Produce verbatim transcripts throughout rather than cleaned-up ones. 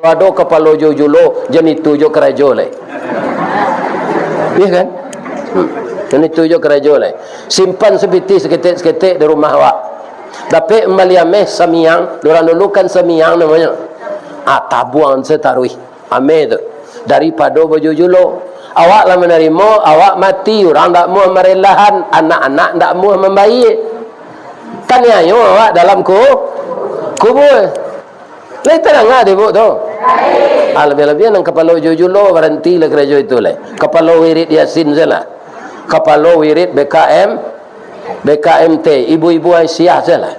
Kalau ado kapalo jo julo, jan itu jo karajo lai. Iya kan? Hmm. Jan itu jo karajo lai. Simpan sapitih saketek-saketek di rumah awak. Dapek mambali ameh samiang, urang dulu kan samiang namonyo. Ah, tabuang sataruih ameh tu. Daripado bajujulo. Awak lah manarimo, awak mati, urang ndak muah marelahan, anak-anak ndak muah mambayie. Taniayo awak dalam ku-, kubua. Lai tadanga dek ibuk tu? Ah, labiah-labiah nan kapalo jujulo, barantilah karajo itu lai. Kapalo wirid Yasin sajolah. Kapalo wirid B K M, B K M T, ibu-ibu Aisyah sajolah.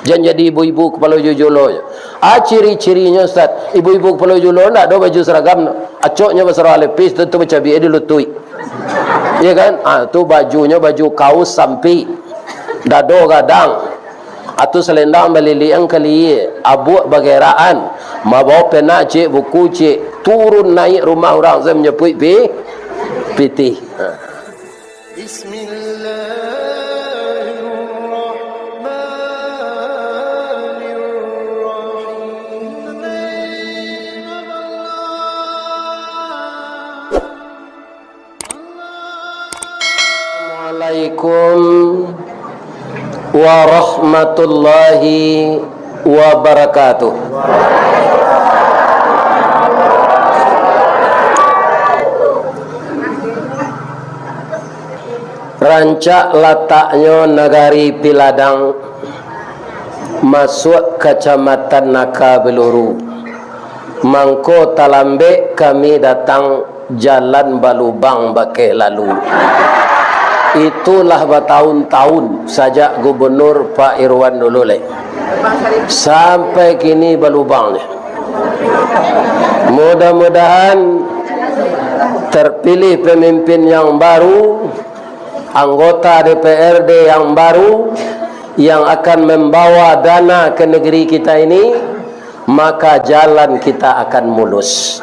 Jan jadi ibu-ibu kapalo jujulo. Ah, ciri-cirinyo, Ustaz, ibu-ibu kapalo jujulo ndak ado baju saragam tu. Acoknyo basarah lepis tu, tu bacabiak di lutuik. Iya kan? Ah, tu bajunyo baju kaus sampik. Dado gadang. Atu salendang baliliang kalie, abuak bagerakan, mabao pena ciek, buku ciek, turun naiak rumah urang, sampai manjapuik pi-, pitih. Ha. Bismillahirrahmanirrahim. Assalamualaikum warahmatullahi wabarakatuh. Rancak lataknyo nagari Piladang, masuak Kacamatan Naka Beluru. Mangko talambek kami datang, jalan balubang bakeh lalu. Itulah batahun-tahun sajak Gubernur Pak Irwan dulu lai. Sampai kini balubang ni. Mudah-mudahan terpilih pemimpin yang baru, anggota D P R D yang baru, yang akan membawa dana ke negeri kita ini, maka jalan kita akan mulus.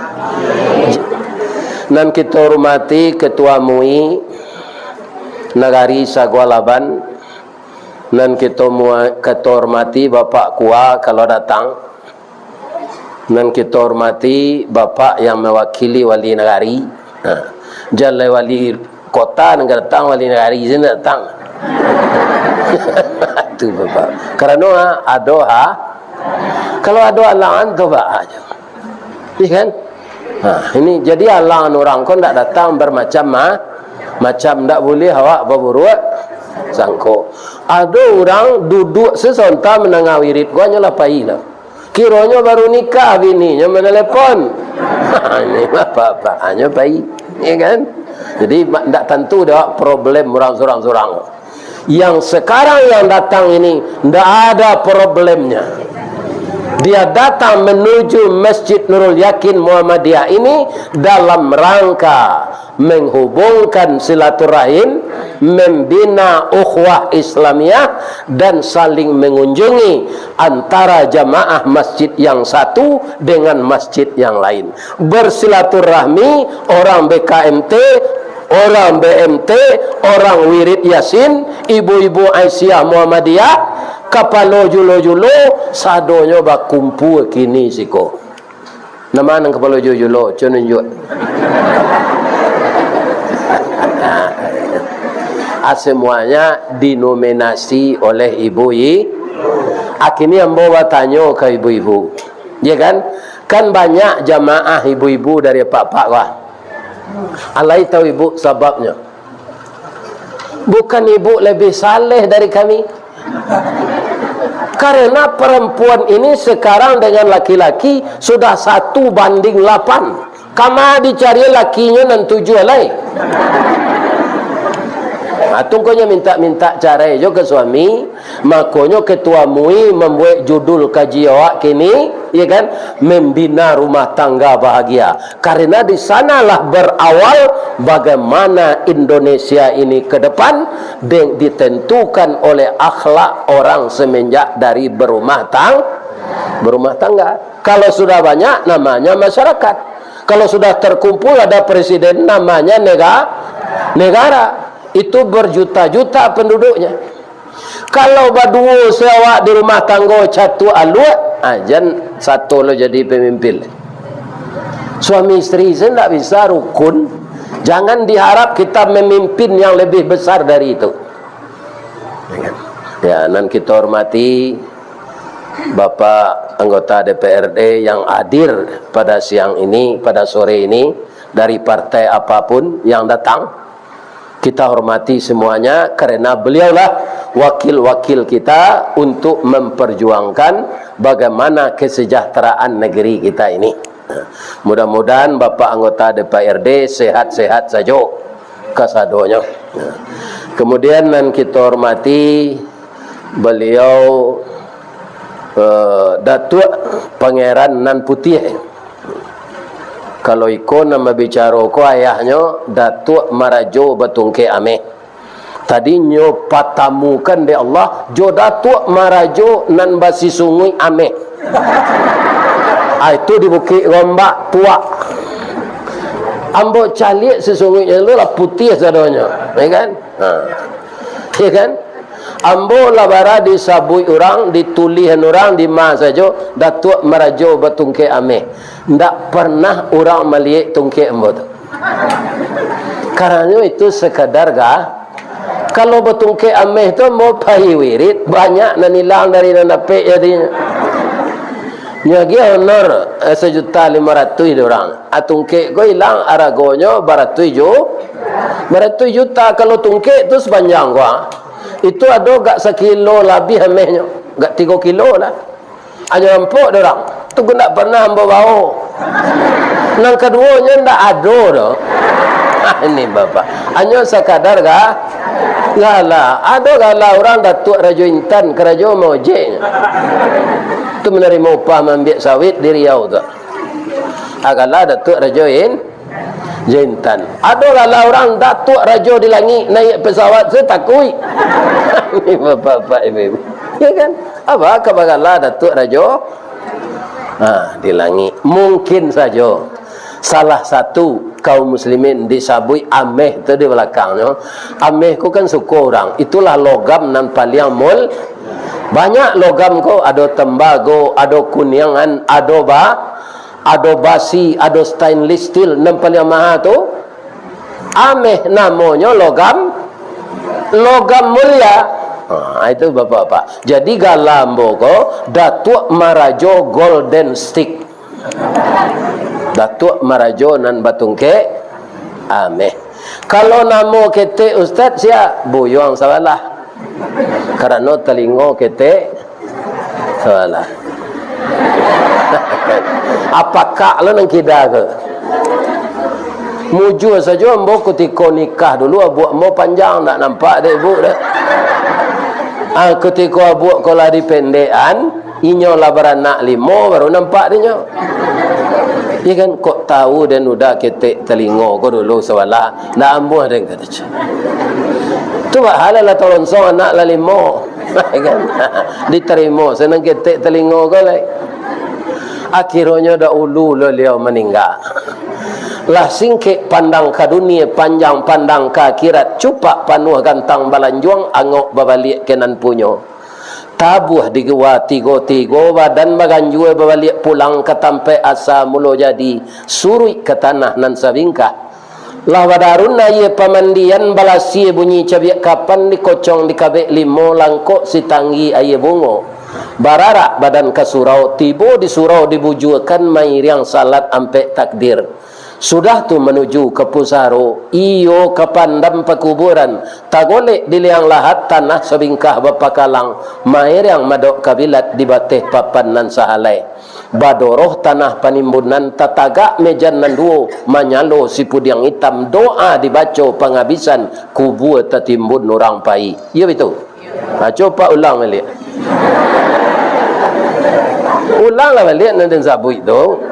Nan kito hormati Ketua MUI Nagari Sagualaban, nan kito mua-, kito hormati Bapak Kua kalau datang, nan kito hormati Bapak yang mewakili wali nagari. Ha. Jan lai wali kota nan ka datang, wali nagari siko datang. Tu, Bapak. Karano, ha, ado, ha. Kalau ado alangan, tu, Pak, aja. Iya kan? Ha, ini jadi alangan urang ko ndak datang bermacam ma-, macam, ndak buliah awak baburuak sangko. Ado urang duduak sasonta mandanga wirid ko, hanyolah pai lah. Kironyo baru nikah, bininyo manalepon. Ini mah apa-apa, hanyo pai, ya kan? Jadi, ma-, ndak tantu doh problem urang surang-surang. Yang sekarang yang datang ini ndak ada problemnya. Dia datang menuju Masjid Nurul Yakin Muhammadiyah ini dalam rangka menghubungkan silaturahim, membina ukhuwah Islamiyah, dan saling mengunjungi antara jamaah masjid yang satu dengan masjid yang lain. Bersilaturahmi orang B K M T, orang B M T, orang Wirid Yasin, ibu-ibu Aisyah Muhammadiyah, kapalo julo-julo, sadonyo bakumpua kini siko. Nama nan kapalo julo-julo? Cubo nunjuak. Ah, semuanya dinominasi oleh ibu i-, ah, kini ambo batanyo ka ibu-ibu. Ya kan? Kan banyak jamaah ibu-ibu dari apak-apak ko. Alai tahu ibu sababnyo? Bukan ibu lebih saleh dari kami. Karena perempuan ini sekarang dengan laki-laki sudah satu banding lapan. Kama dicari lakinyo nan tujuah lai. Nah, tungkonyo minta-minta carai jo ka suami, makonyo ketua MUI mambuek judul kaji awak kini, ya kan, membina rumah tangga bahagia. Karena di sanalah berawal bagaimana Indonesia ini ke depan, deng-, ditentukan oleh akhlak orang semenjak dari berumah tang-, berumah tangga. Kalau sudah banyak, namanya masyarakat. Kalau sudah terkumpul ada presiden, namanya nega-, negara. Itu berjuta-juta penduduknya. Kalau baduo se awak di rumah tanggo catuak aluak, ah, jan sato lo jadi pemimpin. Suami isteri saja ndak bisa rukun, jangan diharap kita memimpin yang lebih besar dari itu. Ya, nan kita hormati Bapak anggota D P R D yang hadir pada siang ini, pada sore ini, dari partai apapun yang datang, kita hormati semuanya, karena beliaulah wakil-wakil kita untuk memperjuangkan bagaimana kesejahteraan negeri kita ini. Mudah-mudahan Bapak anggota D P R D sehat-sehat sajo kasadonyo. Kemudian, nan kita hormati beliau, eh, Datuak Pangeran Nan Putiah. Kalau iko nan babicaro ko ayahnyo, Datuak Marajo Batungkek Ameh. Tadi nyo patamukan dek Allah jo Datuak Marajo nan basisunguik ameh. Ah, itu di Bukik Gombak, tuak. Ambo caliak sisunguiknyo tu lah putiah sadonyo, ya kan? Ha. Ya kan? Ambo lah bara disabuik urang, ditulihan urang, di ma sajo, Datuak Marajo Batungkek Ameh. Ndak pernah urang maliek tungkek ambo tu. Karanyo itu sekadar ga-, kalau batungkek ameh tu ambo pai wirid, banyak nan ilang dari nan dapek jadinyo. Nyo agiah honor, eh, sajuta limo ratuih dek urang. Ah, tungkek ko ilang aragonyo baratuih ju-, baratuih juta. Kalau tungkek tu sapanjang ko, ah. Itu ado gak sakilo labiah amehnyo, gak tigo kilo lah. Anyo ampok dek urang. Tu ko ndak pernah ambo bao. Nan kaduonyo ndak ado doh. Ini Bapak. Anyo sakadar ga-, gala. Ado gala urang Datuak Rajo Intan, karajo maojeknyo. Tu manarimo upah maambiak sawit di Riau tu. Ah, gala Datuak Rajo In-, Intan. Ado gala urang Datuak Rajo di Langik, naiak pesawat se takuik. Ini bapak-bapak, ibu-ibu. Ya kan? Apa kabar gala Datuak Rajo? Ha, di Langik. Mungkin sajo salah satu kaum muslimin disabuik ameh tu di balakangnyo. Ameh ko kan suko urang. Itulah logam nan paliang mul-, banyak logam ko, ado tembago, ado kuniangan, ado ba-, ado basi, ado stainless steel, nan paliang maha tu, ameh namonyo logam, logam mulia. Ha, itu bapak-bapak. Jadi gala ambo ko, Datuak Marajo Golden Stick. Datuak Marajo nan batungkek ameh. Kalau namo ketek, Ustaz, sia? Buyuang Sabalah. Karano talingo ketek Sabalah. Apakah lo nan kida ko? Mujua sajo ambo kutiko nikah dulu, abuak ambo panjang, ndak nampak dek ibu dah. Ah, kutiko abuak ko lah dipendekan, inyo lah baranak limo, baru nampak dek inyo. Ya kan, kok tahu den udah ketek talingo ko dulu Sabalah, ndak amuah den, kato cak. Tu bak hal lah talonsong anak lah limo. Kan? Ditarimo, sanang ketek talingo ko lai. Akhironyo dahulu lo liau maningga. Lah singkek pandang ka dunia, panjang pandang ka akhirat, cupak panuah gantang balanjuang, angok babaliak ka nan punyo. Tabuah di gua tigo-tigo, badan baganjua babaliak pulang ka tampek asa mulo jadi, suruik ka tanah nan sabingkah. Lah badarun aia pamandian, balasia bunyi cabiak kapan, dikocong dikabek limo, langkok sitanggi aia bungo. Bararak badan ka surau, tibo di surau dibujuakan, mairiang salat ampek takbir. Sudah tu manuju ka pusaro, iyo ka pandam pakuburan, tagolek di liang lahat, tanah sabingkah bapakalang, mairiang madok kabilat di bateh papan nan sahalai. Badoroh tanah panimbunan, tatagak mejan nan duo, manyalo sipudiang itam, doa dibaco pangabisan, kubua tatimbun urang pai. Iyo bitu? Ha, cubo ulang baliak. Ulanglah baliak nan den sabuik tu.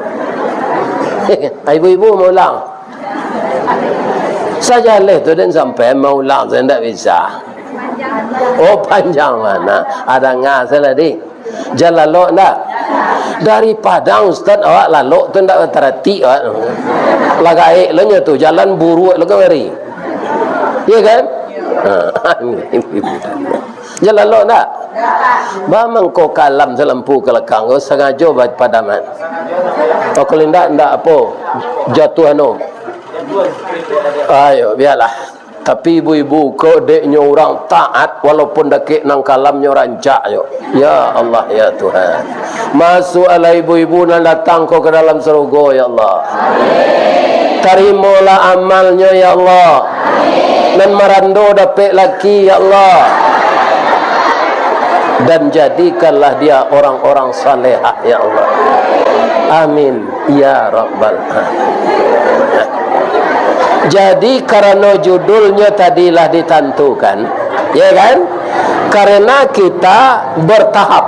Ibu-ibu maulang. Sajaleh tu den sampai maulang, sajo ndak bisa. Oh, panjang mah. Nah, danga salah, Dik. Jan lalok ndak? Dari Padang, Ustaz, awak lalok tu ndak bataratik awak. Lah gaek lo nyo tu, jalan buruak lo kamari. Iya kan? Ha. Jan lalok ndak? Ba mangko kalam salampu ka lakang ko, sangajo ba-, padaman. Oh, kalau ndak, ndak apo. Jatuah no. Ayo, bialah. Tapi ibu-ibu ko deknyo urang taat, walaupun dakek nan kalamnyo rancak yo. Ya Allah, ya Tuhan. Masuaklah ibu-ibu nan datang ko ka dalam sarugo, ya Allah. Tarimolah amalnyo, ya Allah. Nan marando dapek laki, ya Allah. Dan jadikanlah dia orang-orang salehah, ya Allah. Amin, ya rabbal alamin. Jadi, karano judulnyo tadi lah ditantukan, ya kan? Karena kita bertahap.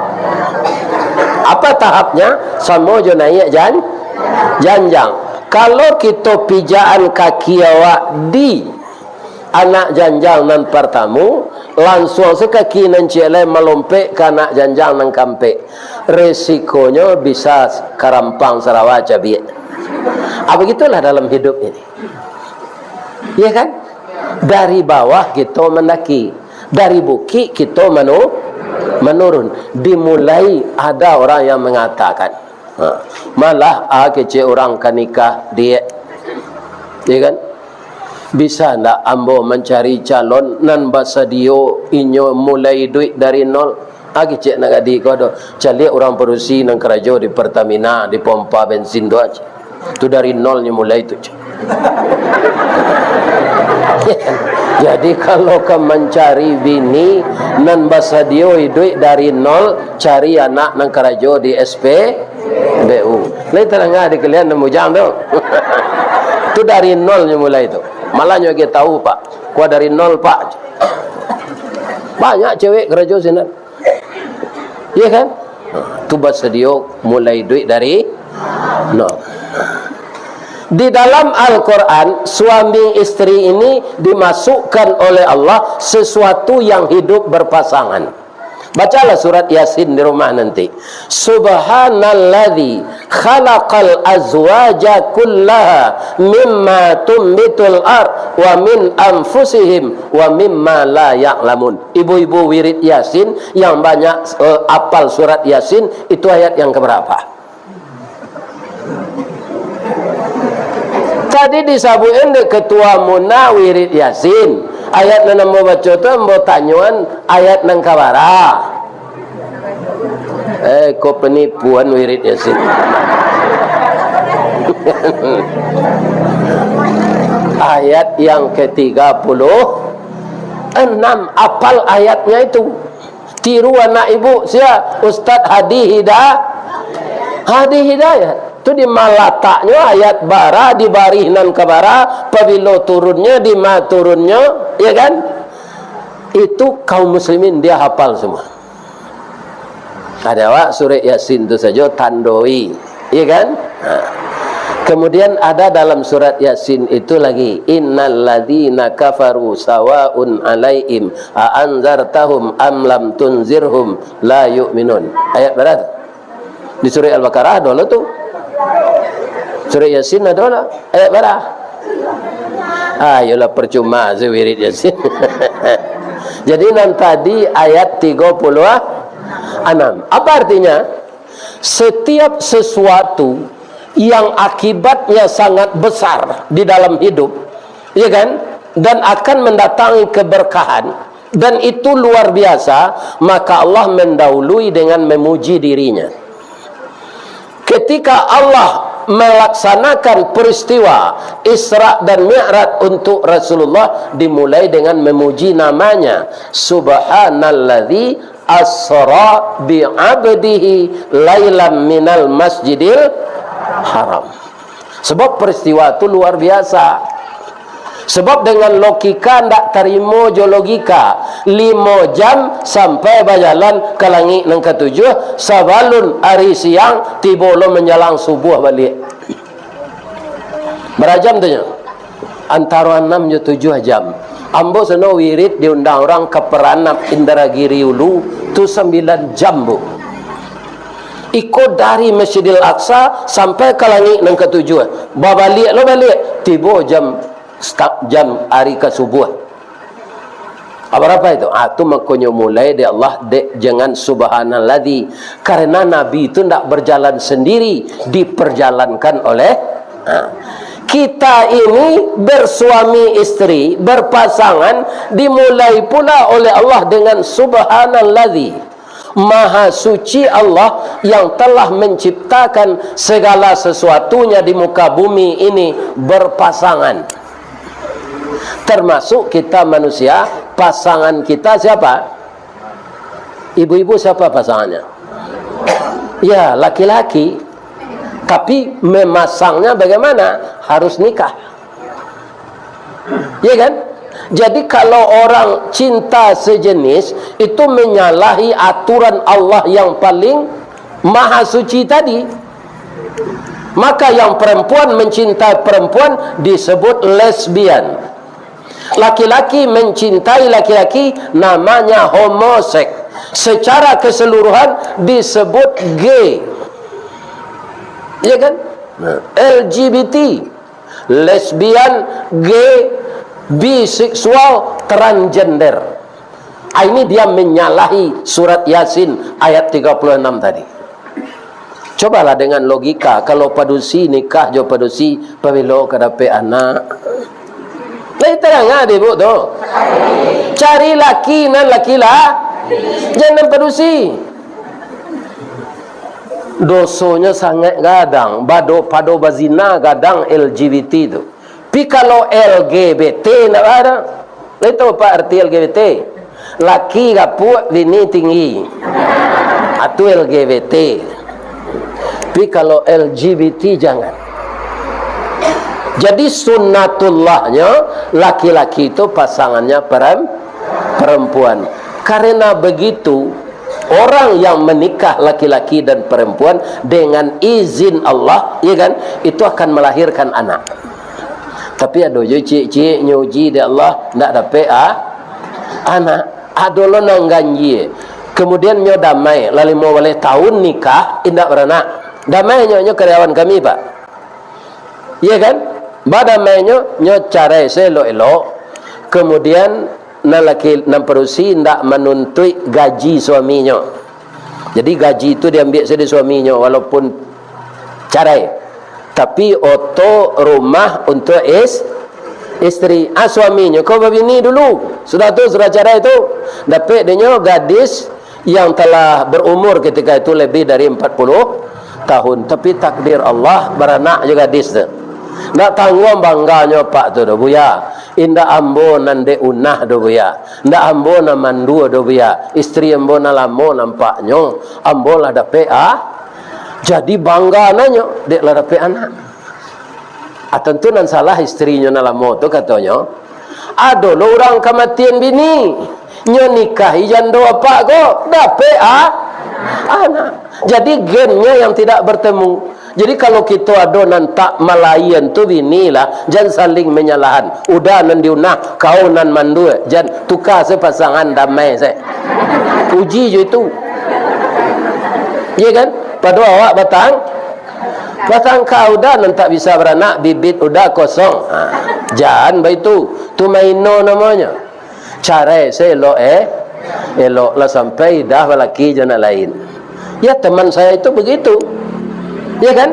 Apa tahapnya? Samo jo naiak jan-, janjang. Kalau kito pijakan kaki awak di anak janjang nan partamu, lansuang se kaki nan ciek lai malompek ka anak janjang nan kaampek, resikonyo bisa karampang sarawa cabiak. Ah, begitulah dalam hidup ini. Iya kan? Dari bawah kito mandaki, dari bukik kito manu-, manurun. Dimulai, ada orang yang mengatakan, ha, malah, ah, kecek urang ka nikah, diak. Iya kan? Bisa ndak ambo mancari calon nan basadio inyo mulai iduik dari nol? Ah, kecek nak gadi ko do. Caliak urang padusi nan karajo di Pertamina, di pompa bensin tu aja. Tu dari nol nyo mulai tu. Jadi, kalau ka mancari bini nan basadio iduik dari nol, cari anak nan karajo di S P B U. Lai tadanga di kalian nan bujang tu? Tu dari nol nyo mulai tu. Malah nyo agiah tahu, Pak. Kua dari nol, Pak. Banyak cewek karajo sinan. Iya kan? Tu basadio mulai iduik dari nol. Di dalam Al-Quran, suami isteri ini dimasukkan oleh Allah sesuatu yang hidup berpasangan. Bacalah surat Yasin di rumah nanti. Subhanalladzi khalaqal azwaja kullaha mimma tumbitul ard wa min anfusihim wa mimma la ya'lamun. Ibu-ibu wirid Yasin yang banyak, eh, apal surat Yasin, itu ayat yang keberapa? Tadi disabuikan dek Ketua Muna wirid Yasin. Ayat nan ambo baco tu ambo tanyoan ayat nan kabara. Eh, ko penipuan wirid Yasin. Ayat yang ketiga puluh enam, apal ayatnya itu. Tiru anak ibu, sia? Ustaz Hadi Hida-, Hadi Hidayat. Tu di ma lataknyo ayat bara, di barih nan kabara, pabilo turunnyo, di ma turunnyo, ya kan? Itu kaum muslimin dia hafal semua. Ada awak surat Yasin tu sajo tandoi, iya kan? Ha. Kemudian ada dalam surat Yasin itu lagi, "Innal ladzina kafaru sawaun alaihim a anzartahum am lam tunzirhum la yu'minun." Ayat bara tu? Di surat Al-Baqarah ado lo tu. Surat Yasin ado lo. Ayat bara? Ah, iyolah, percuma se wirid Yasin. Jadi, nan tadi ayat tigo puluh anam. Apa artinya? Setiap sesuatu yang akibatnya sangat besar di dalam hidup, ya kan? Dan akan mendatangi keberkahan, dan itu luar biasa, maka Allah mendahului dengan memuji dirinya. Ketika Allah melaksanakan peristiwa Isra dan Mi'raj untuk Rasulullah, dimulai dengan memuji namanya, "Subhanalladzi asra bi abdihi lailam minal masjidil haram." Sebab peristiwa tu luar biasa. Sebab dengan logika ndak tarimo jo logika, limo jam sampai bajalan ka langik nan katujuah, sabalun ari siang, tibo lo manjalang subuah baliak. Bara jam tu nyo? Antaro anam jo tujuah jam. Ambo sano wirid diundang urang ka Peranap Indragiri Ulu, tu sambilan jam, Bu. Iko dari Masjidil Aqsa sampai ka langik nan katujuah. Babaliak lo baliak, tibo jam, setang-, jam ari ka subuah. Ah, barapa itu? Ah, tu makonyo mulai dek Allah, dek, jangan subhanalladzi. Karena Nabi itu ndak berjalan sendiri, diperjalankan oleh Ha. Kita ini bersuami istri, berpasangan, dimulai pula oleh Allah dengan Subhanalladzi, Maha Suci Allah yang telah menciptakan segala sesuatunya di muka bumi ini berpasangan. Termasuk kita manusia, pasangan kita siapa? Ibu-ibu siapa pasangannya? Ya, laki-laki. Tapi memasangnya bagaimana? Harus nikah. Ya kan? Jadi kalau orang cinta sejenis, itu menyalahi aturan Allah yang paling maha suci tadi. Maka yang perempuan mencintai perempuan disebut lesbian. Laki-laki mencintai laki-laki namanya homoseks. Secara keseluruhan disebut gay. Ya kan? Nah, L G B T, lesbian, gay, biseksual, transgender. Ah, ini dia menyalahi surat Yasin ayat tiga puluh enam tadi. Cobalah dengan logika, kalau padusi nikah jo padusi, pabilo ka dapek anak? Lai tarang ah, dek ibu tu. Cari laki nan laki lah, jan nan padusi. Dosonyo sangaik gadang, bado pado bazina gadang L G B T tu. Pi kalau L G B T ndak baa doh. Lai tahu apo arti L G B T? Laki gapuak, bini tinggi. Atu L G B T. Pi kalau L G B T jangan. Jadi sunnatullahnyo laki-laki tu pasangannya perem-, perempuan. Karena begitu, orang yang menikah laki-laki dan perempuan dengan izin Allah, ya kan, itu akan melahirkan anak. Tapi ado jo ciek-ciek nyo uji dek Allah, ndak dapek a-, anak. Ado lo nan ganjie. Kemudian nyo damai, lah limo baleh tahun nikah, indak baranak. Damai nyo, nyo karyawan kami, Pak. Iya kan? Badamai nyo, nyo carai saelok-elok. Kemudian nan laki, nan padusi indak manuntuik gaji suaminyo. Jadi gaji tu diambiak sajo dek suaminyo, walaupun carai. Tapi oto rumah untuak is-, isteri. Ah, suaminyo ko babini dulu. Sudah tu, sudah carai tu, dapek dek nyo gadis yang telah berumur ketika itu lebih dari empat puluh tahun. Tapi takdir Allah, baranak jo gadis tu. Ndak tangguang bangganyo apak tu doh, Buya. Indak ambo nan dek unah doh, Buya. Ndak ambo nan mandua doh, Buya. Isteri ambo nan lamo nampaknyo. Ambo lah dapek, ah. Jadi bangga nanyo, dek lah dapek anak. Ah, tantu nan salah isterinyo nan lamo tu, katonyo. Ado lo urang kamatian bini, nyo nikahi jando apak ko, dapek, ah, anak. Jadi gennyo yang tidak bertemu. Jadi, kalau kito ado nan tak malaian tu bini lah, jan saling manyalahan. Uda nan diunah, kau nan mandua, jan tuka se pasangan, damai se. Uji jo itu. Iya kan? Pado awak batang-, batangka, uda nan tak bisa baranak, bibit uda kosong. Ha, jan baitu. Tu maino namonyo. Carai saelok, eh, elok lah sampai idah balaki jo nan lain. Ya, teman saya itu begitu. Ya kan?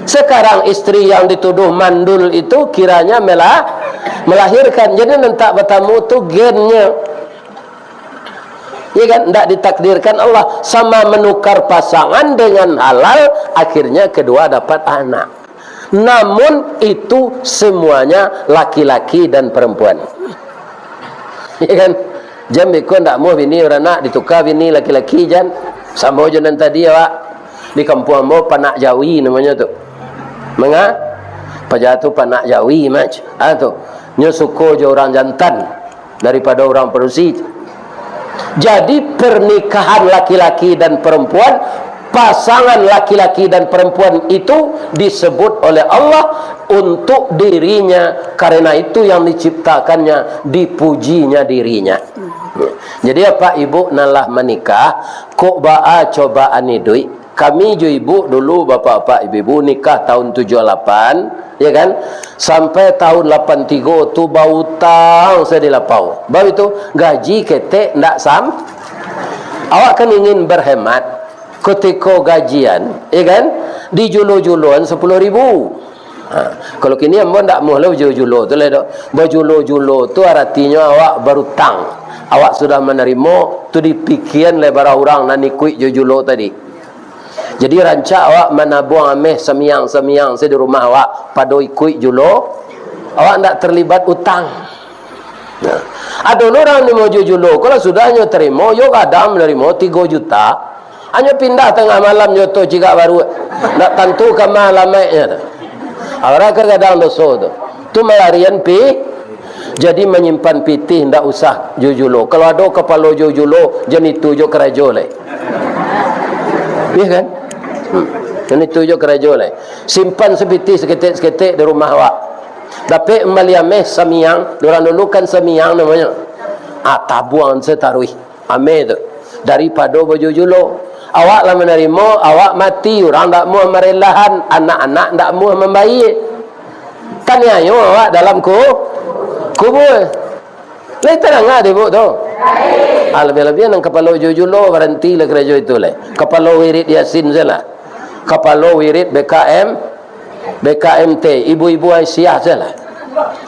Sekarang istri yang dituduh mandul itu kiranya mela-, melahirkan. Jadi, nan tak batamu tu gennyo. Ya kan? Ndak ditakdirkan Allah. Sama menukar pasangan dengan halal, akhirnya kedua dapat anak. Namun, itu semuanya laki-laki dan perempuan. Ya kan? Jan beko ndak amuah bini baranak, dituka bini laki-laki, jan. Samo jo nan tadi awak. Di kampuang ambo, panak jawi namonyo tu. Manga? Paja tu panak jawi, mac. Ah, tu. Nyo suko jo urang jantan daripado urang padusi. Jadi, pernikahan laki-laki dan perempuan, pasangan laki-laki dan perempuan itu disebut oleh Allah untuk dirinya, karena itu yang diciptakannya, dipujinya dirinya. Jadi, apak ibu nan lah manikah, kok baa cobaan iduik? Kami jo ibu dulu, bapak-bapak, ibu-ibu, nikah tahun tujuah lapan, ya kan? Sampai tahun lapan tigo tu bautang sajo di lapau. Baru itu, gaji ketek ndak sam-, awak kan ingin berhemat. Kutiko gajian, ya kan? Dijulo-juloan sapuluah ribu. Ha, kalau kini ambo ndak amuah lo bajulo-julo tu lai doh. Bajulo-julo tu aratinyo awak barutang. Awak sudah manarimo, tu dipikian lai bara urang nan ikuik jo julo tadi. Jadi rancak awak manabuang ameh samiang-samiang se di rumah awak, pado ikuik julo, awak ndak terlibat utang. Nah, ado lo urang nimo jo julo, kalau sudah nyo tarimo, yo gadang manarimo tigo juta, hanyo pindah tangah malam jo oto cigak baruak, ndak tantu ka ma alamaiknyo tu. Awak ka gadang doso tu. Tu malarian pi-, jadi manyimpan pitih ndak usah jo julo. Kalau ado kapalo jo julo, jan itu jo karajo lai. Iya kan? Hmm. Jan itu jo karajo lai. Simpan sapitih saketek-saketek di rumah awak. Dapek mambali ameh samiang, urang dulu kan samiang namonyo. Ah, tabuang se taruih. Ameh tu. Daripado bajulo-julo. Awak lah manarimo, awak mati, urang ndak amuah marelahan, anak-anak ndak amuah mambayie. Taniayo awak dalam ku-, kubua. Lai tadanga dek ibuk tu? Ah, labiah-labiah nan kapalo julo-julo, barantilah karajo itu lai. Kapalo wirid Yasin sajolah. Kapalo wirid B K M, B K M T, ibu-ibu Aisyah sajolah.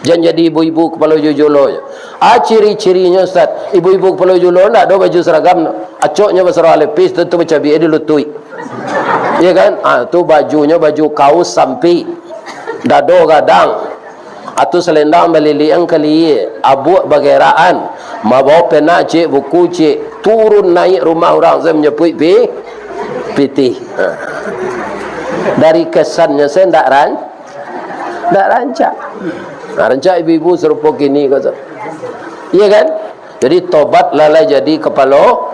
Jan jadi ibu-ibu kapalo julo-julo. Ah, ciri-cirinyo, Ustaz, ibu-ibu kapalo julo ndak ado baju saragam tu. Acoknyo basarah lepis tu, tu bacabiak di lutuik. Iya kan? Ah, tu bajunyo baju kaus sampi. Dado gadang. Atu salendang baliliang kalia, abuak bagerakan, mabao pena ciek, buku ciek, turun naiak rumah urang se manjapuik pi-, pitih. Ha. Dari kesannyo se ndak ran-, ndak rancak. Nah, rancak ibu-ibu sarupo kini ko tu. Iya kan? Jadi, tobatlah lah jadi kapalo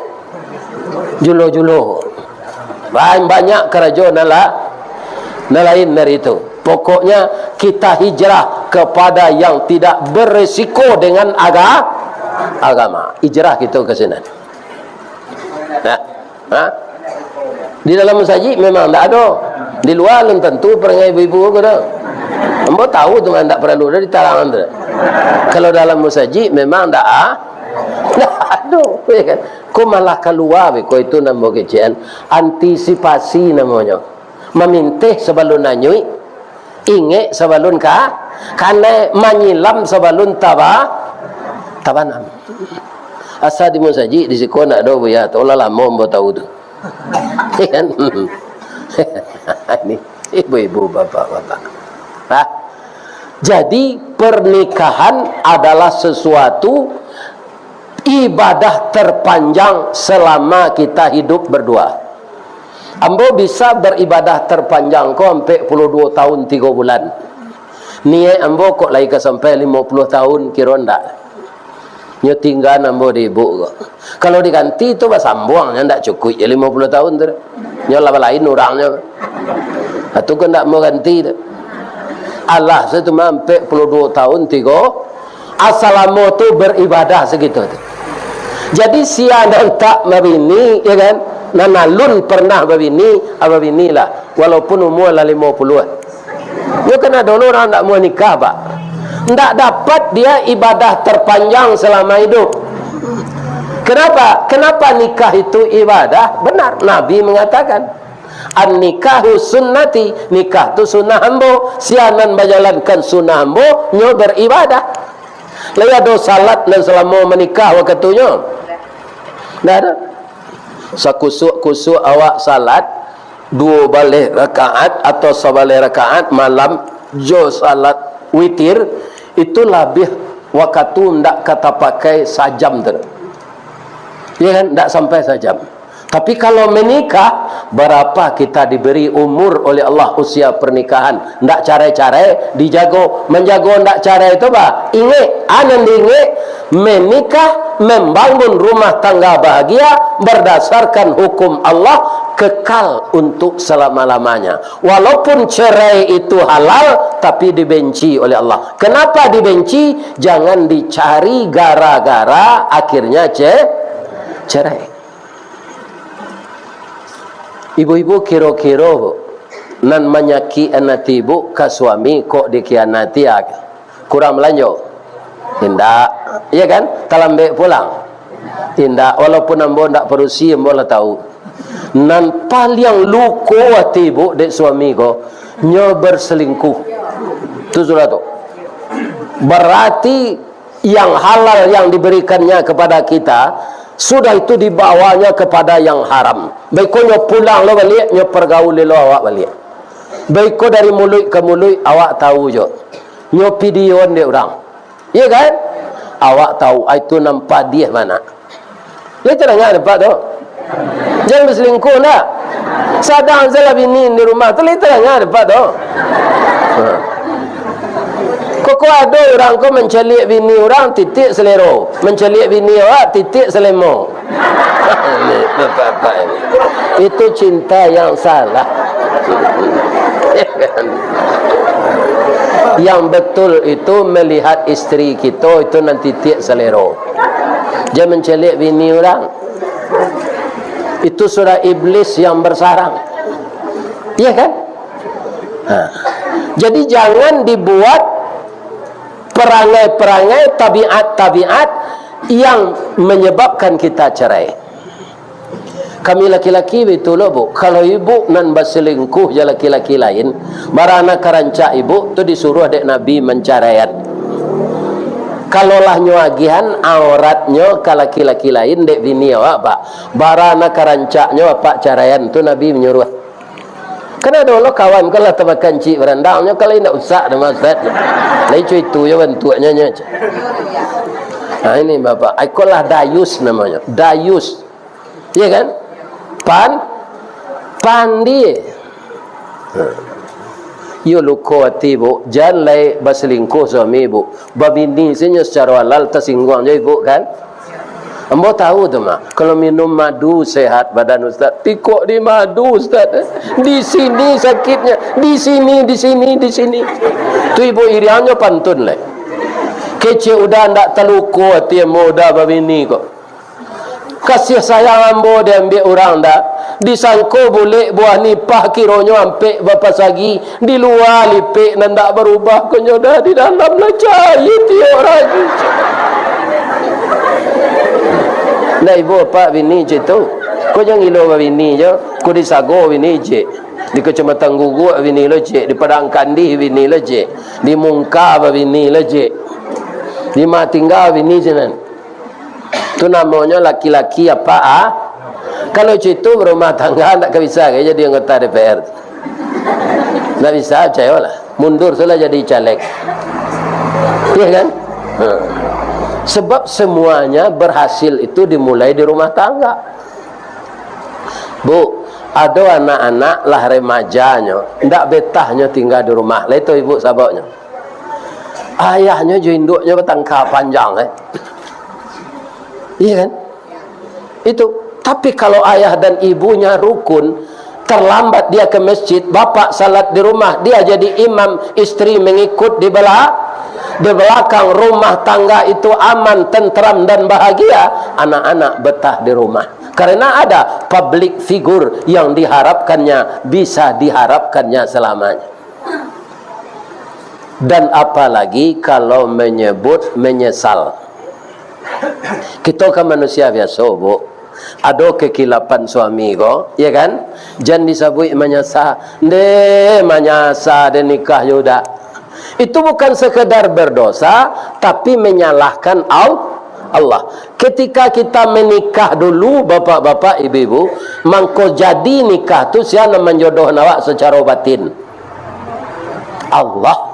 julo-julo. Lain banyak karajo nan la-, nan lain dari itu. Pokoknya, kita hijrah kepada yang tidak beresiko dengan aga-, agama. Hijrah kita ke sinan. Nah. Ha? Di dalam masajik memang ndak ado. Di lua alun tantu parangai ibu-ibu ko doh. Ambo tahu tu, ndak paralu doh ditarangan tu. Kalau dalam masajik memang ndak a-, ndak ado, ya kan? Ko malah kalua be ko itu nan ambo kecekan. Antisipasi namonyo. Mamintih sabalun anyuik. Ingek sabalun ka-, kanai, manyilam sabalun taba-, tabanam. Asa di musajik di siko ndak ado, Buya, tu lah lamo ambo tahu tu. Kan? Ini ibu-ibu, bapak-bapak. Nah, jadi pernikahan adalah sesuatu ibadah terpanjang selama kita hidup berdua. Ambo bisa beribadah terpanjang ko ampek puluah duo tahun tigo bulan. Niaik ambo kok lai ka sampai limo puluah tahun, kiro ndak? Nyo tinggaan ambo di ibuk ko. Kalau diganti tu basambuang, nyo ndak cukuik jo limo puluah tahun tu. Nyo lah balain urangnyo. Atu ko ndak mau ganti tu. Alah, saya tu mah ampek puluah duo tahun tigo. Asalamo tu beribadah sagitu tu. Jadi, sia nan tak babini, ya kan? Nan alun pernah babini, ah, babinilah. Walaupun umua lah limo puluah. Yo, kan ado lo urang ndak mau nikah, Pak. Ndak dapat dia ibadah terpanjang selama hidup. Kenapa? Kenapa nikah itu ibadah? Benar, Nabi mengatakan, "An-nikahu sunnati," nikah tu sunnah ambo. Sia nan manjalankan sunnah ambo, nyo beribadah. Lai ado salat nan salamo manikah wakatunyo? Ndak ado. Sakusuak-kusuak awak salat duo baleh rakaat atau sabaleh rakaat malam jo salat witir, itu labiah wakatu ndak ka tapakai sajam tu. Ya kan? Ndak sampai sajam. Tapi kalau menikah, berapa kita diberi umur oleh Allah, usia pernikahan, ndak carai-carai dijago. Manjago ndak carai tu, bah, ingek, a nan diingek, menikah, membangun rumah tangga bahagia berdasarkan hukum Allah, kekal untuk selama-lamanya. Walaupun cerai itu halal, tapi dibenci oleh Allah. Kenapa dibenci? Jangan dicari gara-gara akhirnya ce-, cerai. Ibu-ibu, kiro-kiro, Bu, nan manyakik ati ibu ka suami kok dikhianati, ah, kurang balanjo? Indak. Iya kan? Talambek pulang? Indak. Walaupun ambo ndak padusi, ambo lah tahu. Nan paliang luko ati ibu dek suami ko, nyo berselingkuh. Tu sudah tu. Berarti yang halal yang diberikannya kepada kita, sudah itu dibawanya kepada yang haram. Baiko nyo pulang lo baliak, nyo pergaul lo awak baliak. Baiko dari muluik ka muluik, awak tahu jo. Nyo pidion dek urang. Iya kan? Awak tahu, ai tu nan padiah bana. Lai tadanga dek Apak tu? Jan basalingkuah ndak? Sadang salah bini di rumah tu, lai tadanga dek Apak tu? Ha. Kok, kok ado urang ko mancaliak bini urang, titiak salero. Mancaliak bini awak, titiak salemo. Bapak-bapak ini. Itu cinta yang salah. Yang betul itu melihat istri kito itu nan titiak salero. Jan mancaliak bini urang. Itu sudah iblis yang bersarang. Iya kan? Ha. Jadi jangan dibuat perangai-perangai, tabiat-tabiat yang menyebabkan kita cerai. Kami laki-laki baitu lo, Bu. Kalau ibu nan basalingkuh jo laki-laki lain, bara nan ka rancak ibu tu disuruah dek Nabi mancaraian. Kalau lah nyo agiahan auratnyo ka laki-laki lain dek bini awak, Pak, bara nan ka rancaknyo apak caraian tu Nabi manyuruah. Kan ado lo kawan ko lah tamakan cik barandang, nyo kalau indak usak doh mah, Ustaz. Lai co itu jo bantuaknyo nyo. Nah, ini Bapak, iko lah dayus namonyo. Dayus. Iya kan? Pan-, pandie. Iyo luko ati, Bu. Jan lai basalingkuh suami, Bu. Babini sajo secara halal tasingguang jo ibu, kan? Ambo tahu tu, Mak. Kalau minum madu sehat badan Ustaz. Tikok di madu, Ustaz, eh. Di sini sakitnya, di sini, di sini, di sini. Tu ibu iriangnyo pantun lai. Kecek udah ndak taluko ati ambo udah babini ko. Kasih sayang ambo diambiak urang dah. Disangko bulek buah nipah, kironyo ampek bapasagi. Di lua lipek nan dak barubah, konyo dah di dalam lah cair tiok ragi. Nah, ibu apak bini cek tu. Ko jan gilo babini jo. Ko di Sago bini cek. Di Kecamatan Guguk bini lo cek. Di Padang Kandih bini lo cek. Di Mungka babini lo cek. Di ma tingga bini sinan. Tu namonyo laki-laki apa, ah? Kalau cek tu berumah tangga, ndak ka bisa ka jadi anggota D P R. Ndak bisa, picayolah. Mundur sudah jadi caleg. Iya kan? Ha. Sebab semuanya berhasil itu dimulai di rumah tangga. Bu, ado anak-anak lah remajanyo, ndak betahnyo tingga di rumah. Lah itu ibu sababnyo. Ayahnyo jo induknyo batangka panjang, eh. Iya kan? Itu. Tapi kalau ayah dan ibunya rukun, terlambat dia ke masjid, bapak salat di rumah, dia jadi imam, istri mengikut di bela-, di belakang, rumah tangga itu aman, tentram, dan bahagia, anak-anak betah di rumah. Karena ada public figure yang diharapkannya, bisa diharapkannya selamanya. Dan apalagi kalau menyebut menyesal. Kito kan manusia biaso, Bu. Ado kekilapan suami ko, ya kan? Jan disabuik manyasa. Nde manyasa den nikah jo uda. Itu bukan sekedar berdosa, tapi menyalahkan Al-, Allah. Ketika kita menikah dulu, bapak-bapak, ibu-ibu, mangko jadi nikah tu sia nan manjodohkan awak secara batin? Allah.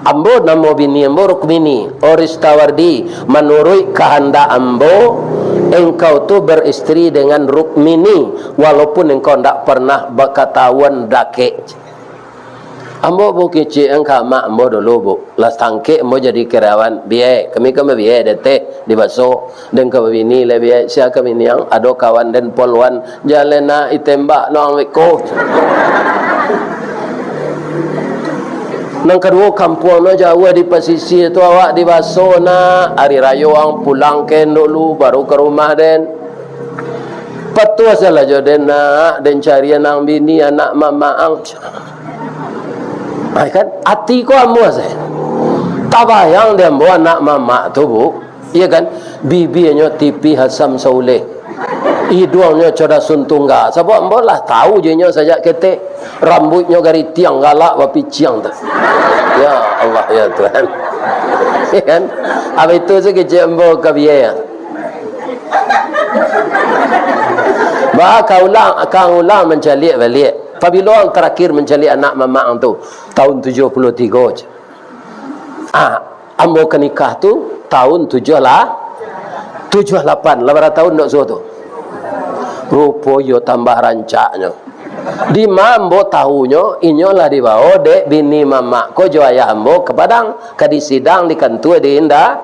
Ambo namo bini ambo Rukmini. Oh Ristawardi, manuruik kahandak ambo, engkau tu beristri dengan Rukmini, walaupun engkau ndak pernah bakatahuan dakek. Ambo bukecek ang ka amak ambo dulu, Bu. Lah sangkek ambo jadi karyawan. Biai, kami kan babiai di ateh, di baso. Den ka babini lai biai, sia ka bini ang? Ado kawan den polwan, jaleh nak ditembak no ang beko. Nan kaduo, kampuang no jauah di pasisia tu, awak di baso nak. Ari rayo ang pulang ken dulu, baru ka rumah den. Patuah salah jo den nak, den carian ang bini anak mamak ang. Ai kan, ati ko ambo se. Tabayang di ambo anak mamak tu, Bu. Iya kan? Bibianyo tipih asam sauleh. Iduangnyo codah sun tungga. Sabab ambo lah tahu jo inyo sajak ketek. Rambuiknyo garitiang galak bapiciang tu. Ya Allah, ya Tuhan. Ya kan? Abis tu se kecek ambo ka biai. Bah, ka ulang, ka ulang mancaliak baliak. Pabilo ang tarakhir mancaliak anak mamak ang tu? Tahun tujuah puluah tigo je. Ah, ambo ka nikah tu tahun tujuah lah, tujuah lapan, lah bara tahun dok suo tu. Rupo iyo tambah rancaknyo. Di ma ambo tahunyo, inyo lah dibawo dek bini mamak ko jo ayah ambo ka Padang, ka disidang di kantua di Indah,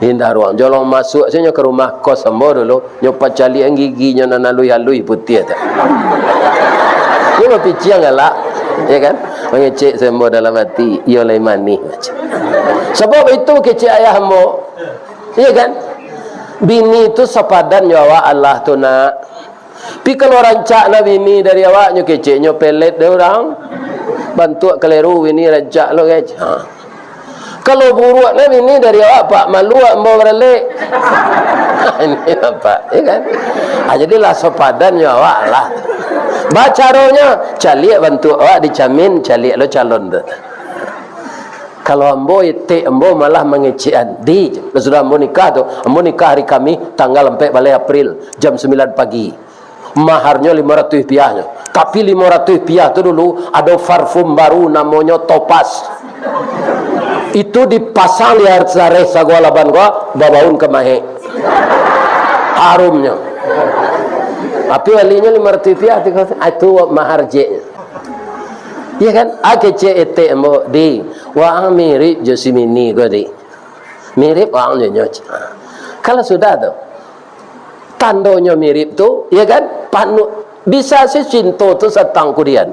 Indah Ruang. Jolong masuak sajo nyo ka rumah kos ambo dulu, nyo pacaliak giginyo nan aluih-aluih putiah tu. Nyo bapiciang galak, ya kan? Mangecek se ambo dalam ati, iyo lai manih macam. Sabab itu kecek ayah ambo, ya kan? Bini tu sapadan jo awak alah tu, nak. Pi kalau rancak na bini dari awak, nyo kecek nyo pelet dek urang. Bantuak kaleru bini rancak lo, kecek. Ha. Kalau buruak na bini dari awak, Pak, malu ambo baralek. Ini Pak, ya kan? Ha, jadi lah sapadan jo awak lah. Bacaronyo, caliak bantuak awak dicamin, caliak lo calon tu. Kalau ambo, etek ambo malah mangecekan. Di, sudah ambo nikah tu, ambo nikah hari Kamih, tanggal ampek baleh April, jam sambilan pagi. Maharnyo limo ratuih piahnyo. Tapi limo ratuih piah tu dulu ado parfum baru namonyo Topaz. Itu dipasang di sareh sago laban ko, babaun ka mahek. Harumnyo. Tapi balinyo limo ratuih piah tu, ah, itu mahar jeknyo. Iya kan? Ah, kecek etek ambo, "Di, waang mirip jo si Mini ko, Di. Mirip waang jo nyo." Kalau sudah tu, tandonyo mirip tu, iya kan? Panuh. Bisa se cinto tu satang kudian.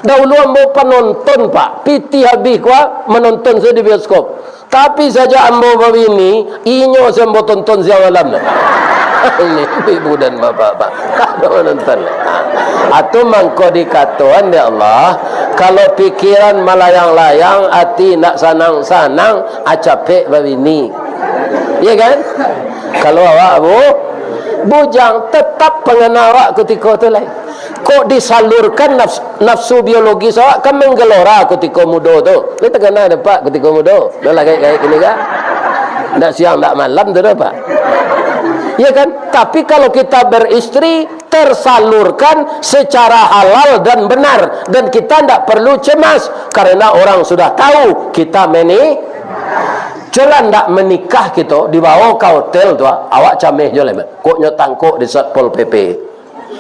Dahulu ambo panonton, Pak. Pitih abih ko manonton se di bioskop. Tapi sajak ambo babini, inyo se ambo tonton siang malam. Ini ibu dan bapak, Pak. Kada manonton. Ha. Atu mangko dikatoan dek Allah, kalau pikiran malayang-layang, ati indak sanang-sanang, ah, capek babini. Iya kan? Kalau awak bu-, bujang, tetap pangana awak kutiko tu lai. Kok disalurkan nafs-, nafsu biologis awak kan manggelora kutiko mudo tu. Lai takana dek Pak kutiko mudo. Dah lah gaek-gaek kini kan? Ndak siang, ndak malam tu dah, Pak. Iya kan? Tapi kalau kita beristri, tersalurkan secara halal dan benar. Dan kita ndak perlu cemas. Karena orang sudah tahu kita meni-, jelas ndak menikah kito, dibawa ka hotel tu, awak cameh jo lai, Mat. Kok nyo tangkok di Satpol P P.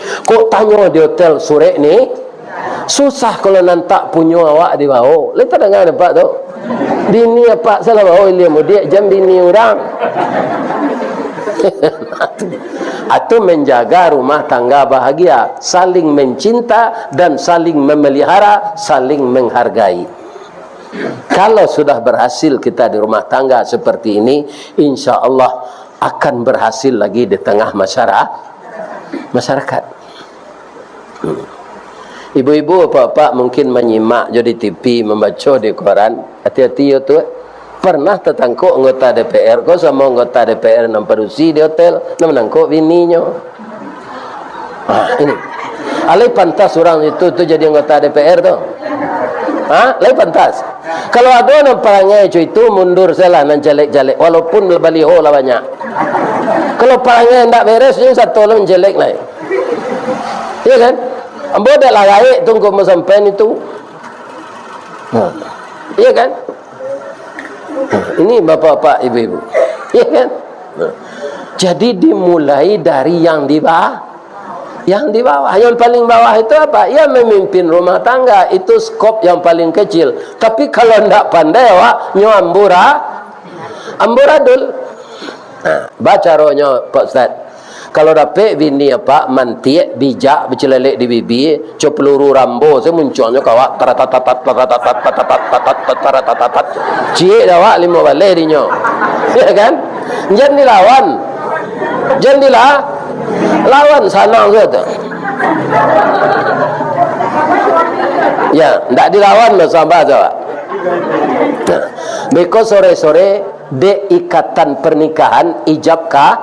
Kok tanyo di hotel surek ni, susah kalau nan tak punyo awak dibawo. Lai tadanga dek Pak tu. Bini apak salah bawo ilia mudiak, jan bini urang. Atu menjaga rumah tangga bahagia, saling mencinta dan saling memelihara, saling menghargai. Kalau sudah berhasil kita di rumah tangga seperti ini, insya Allah akan berhasil lagi di tengah masyara-, masyarakat. Hmm. Ibu-ibu, bapak-bapak mungkin manyimak jo di T V, mambaco di koran. Hati-hati yo tu. Pernah tatangkok anggota D P R ko samo anggota D P R nan padusi di hotel, nan manangkok bininyo. Ha, ini. Alai pantas urang itu tu jadi anggota D P R tu? Ha? Lai pantas? Kalau ado nan parangai co itu, mundur sajolah nan jalek-jalek, walaupun baliho lah banyak. Kalau parangai ndak beres, nyo sato lah manjelek lai. Iya kan? Ambo dak lah gaek tu ngko masampaian itu. Ha. Iya kan? Ha. Ini bapak-bapak, ibu-ibu. Iya kan? Ha. Jadi dimulai dari yang di bawah. Yang di bawah, yang paling bawah itu apa? Yang memimpin rumah tangga, itu skop yang paling kecil. Tapi kalau ndak pandai awak, nyo ambura-, amburadul. Nah, bacaronyo, Pak Ustaz. Kalau dapek bini apa, mantiak, bijak, bacilelek di bibia, co peluru Rambo, se muncuangnyo ka awak, taratatat, taratatat, taratatat, taratatat. Ciek dah awak limo baleh dinyo. Ya kan? Jan dilawan. Jan dila-, lawan, sanang sajo tu. Ya, ndak dilawan lo, sabar sajo. Nah, beko sore-sore, dek ikatan pernikahan, ijab ka-,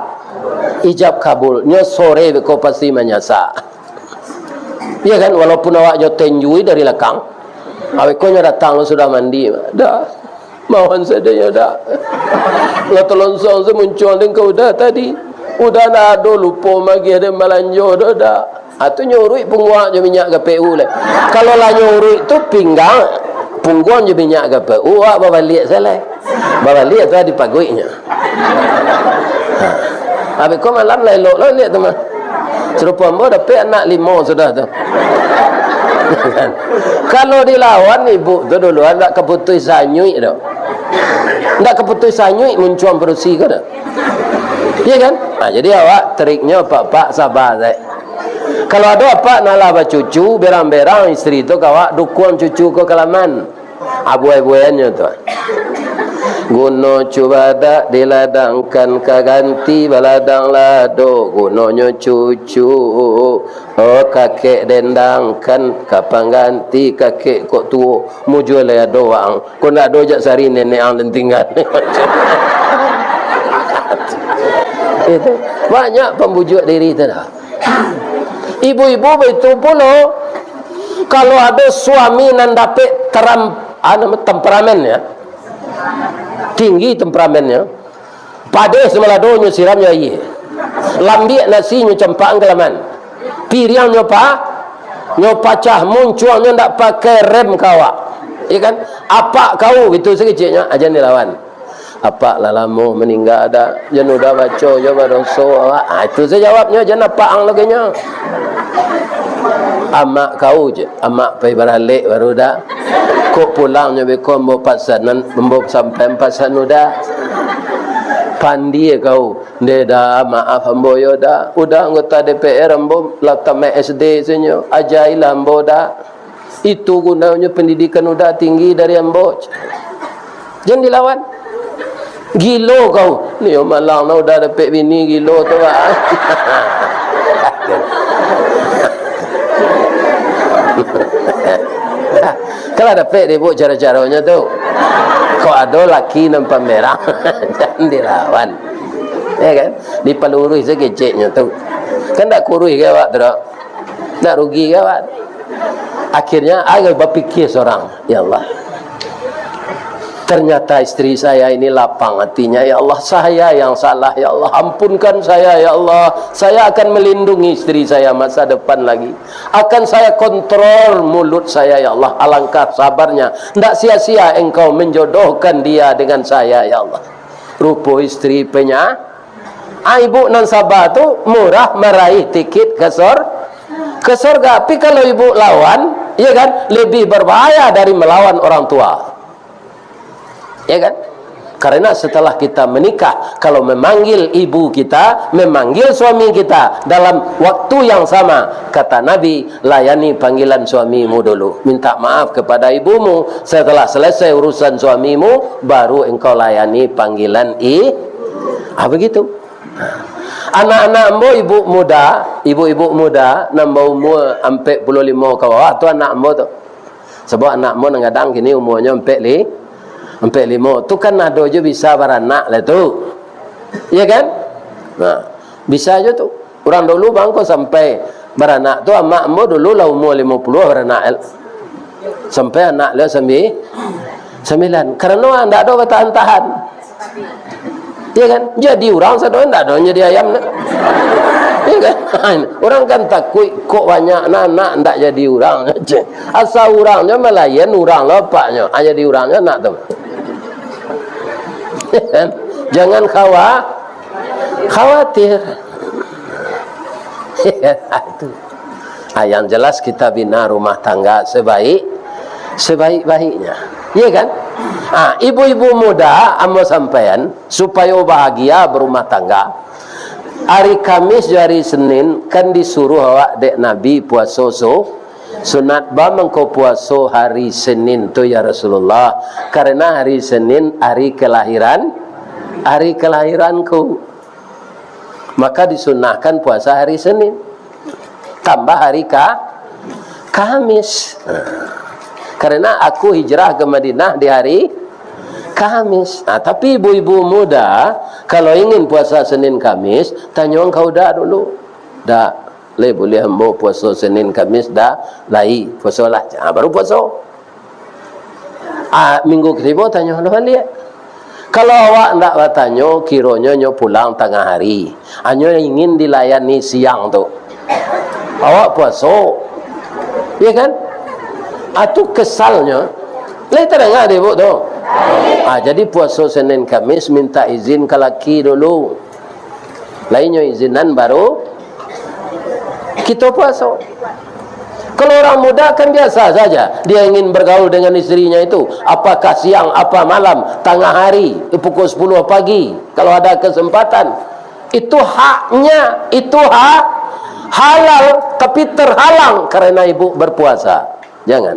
ijab kabul. Nyo sore beko pasti manyasa. Ya kan, walaupun awak jo tenjui dari lakang. Awek ko nyo datang lo sudah mandi, dah. Mawan sadonyo dah. Lah talonsong se muncuang den ka Uda tadi. Uda ndak ado, lupo magiah den balanjo do dah. Ah, tu nyo uruik pungguang jo minyak G P U lai. Kalau lah nyo uruik tu pinggang, pungguang jo minyak G P U, awak babaliak se lai. Babaliak tu ado paguiknyo. Ha. Abih ko malam lah elok lah liak tu mah. Sarupo ambo dapek anak limo sudah tu. Kalau dilawan ibu tu dulu, ndak kaputuih sanyuik tu. Ndak kaputuih sanyuik muncuang padusi ko tu. Iya kan? Ha, jadi awak triknyo, Pak-pak, saba sajo. Kalau ado apak nak lah bacucu, berang-berang isteri tu ka awak dukuang cucu ko ka laman. Abuai-buaiannyo tu. Guno cubadak diladangkan, ka ganti baladang lado, gunonyo cucu, oh, kakek dendangkan, ka pangganti kakek kok tuo, mujua lai ado waang, kok ndak ado jak sari nenek ang den tinggan. Itu banyak pambujuak diri tu dah. Ibu-ibu baitu pulo, kalau ado suami nan dapek teram-, anu, temperamen, ya, tinggi temperamennyo, padeh samaladonyo siramnyo aia, lambiak nasinyo campakkan ka laman, piriangnyo pa-, nyo pacah, muncuangnyo ndak pakai rem ka awak, ya kan? Apak kau gitu sakeceknyo, ajan dilawan. Apak lah lamo maningga dah, jan udah baco jo badoso awak. Ah, itu sajo jawabnyo, jan apak ang lagi nyo. Amak kau je, amak pai baralek baru dah. Kok pulangnyo beko ambo pasanan, ambo sampai pasan udah. Pandie kau, nde dah, maaf ambo yo dah. Udah anggota D P R ambo lah tamat S D sajo, ajailah ambo dah. Itu gunonyo pendidikan udah tinggi dari ambo. Jan dilawan. Gilo kau. Nio malang lah udah dapek bini gilo tu, Pak. Kalau dapek deh, Bu, caro-caronyo tu. Kok ado laki nan pamerang, jan dilawan. Ya kan? Dipaluruih sakeceknyo tu. Kan ndak kuruih ka awak tu, dok? Ndak rugi ka awak? Akhirnya, ai bapikia surang, "Ya Allah, ternyata istri saya ini lapang hatinya, ya Allah. Saya yang salah, ya Allah. Ampunkan saya, ya Allah. Saya akan melindungi istri saya masa depan lagi. Akan saya kontrol mulut saya, ya Allah. Alangkah sabarnya. Ndak sia-sia Engkau menjodohkan dia dengan saya, ya Allah." Rupo istri penya-, ah, ibu nan saba tu murah maraih tikit ka sor-, ka sorga. Tapi kalau ibu lawan, ya kan, lebih berbahaya dari melawan orang tua. Ya kan? Karena setelah kita menikah, kalau memanggil ibu kita, memanggil suami kita dalam waktu yang sama, kata Nabi, "Layani panggilan suamimu dulu. Minta maaf kepada ibumu. Setelah selesai urusan suamimu, baru engkau layani panggilan i-," ah, begitu. Anak-anak ambo, ibu muda, ibu-ibu muda, nan baumua ampek puluah limo ka bawah, tu anak ambo tu. Sabab anak ambo nan gadang kini umuanyo ampek li-, ampek limo. Tu kan ado jo bisa baranak lah tu. Iya kan? Nah, bisa jo tu. Urang dulu mangko sampai baranak tu, amak ambo dulu lah umua limo puluah baranak, sampai anak lah sambi-, sambilan. Karano ndak ado batahan-tahan. Iya kan? Jadi urang sado ndak ado jadi ayam nak. Iya kan? Urang kan takuik kok banyak anak, anak ndak jadi urang. Asa urang nyo malayan urang lo apaknyo. Ah, jadi urang nyo anak tu. Jangan khawa-, khawatir. Itu. Ah, yang jelas kita bina rumah tangga sebaik, sebaik-baiknya. Iya kan? Ah, ibu-ibu muda, ambo sampaian, supayo bahagia berumah tangga. Hari Kamis jo hari Senin kan disuruh awak dek Nabi puaso su-, sunat. Ba mangko puaso hari Senin tu, ya Rasulullah? Karena hari Senin hari kelahiran, hari kelahiranku. Maka disunahkan puasa hari Senin. Tambah hari Ka-, Kamis. Karena aku hijrah ke Madinah di hari Kamis. Nah, tapi ibu-ibu muda, kalau ingin puasa Senin Kamis, tanyoan ka Uda dulu. "Da, lai buliah ambo puaso Senin Kamis, Da?" "Lai, puasolah." Ah, baru puaso. Ah, minggu katigo tanyo lo baliak. Kalau awak ndak batanyo, kironyo nyo pulang tangah hari. Hanyo ingin dilayani siang tu. Awak puaso. Ya kan? Ah, tu kesalnyo. Lai tadanga dek Ibuk tu? Ah, jadi puaso Senin Kamis minta izin ka laki dulu. Lai nyo izinan baru kito puaso. Kalau orang muda kan biasa saja, dia ingin bergaul dengan istrinya itu, apakah siang, apa malam, tangah hari, pukul sepuluh pagi, kalau ada kesempatan. Itu haknya, itu hak halal, tapi terhalang karena Ibuk berpuasa. Jangan.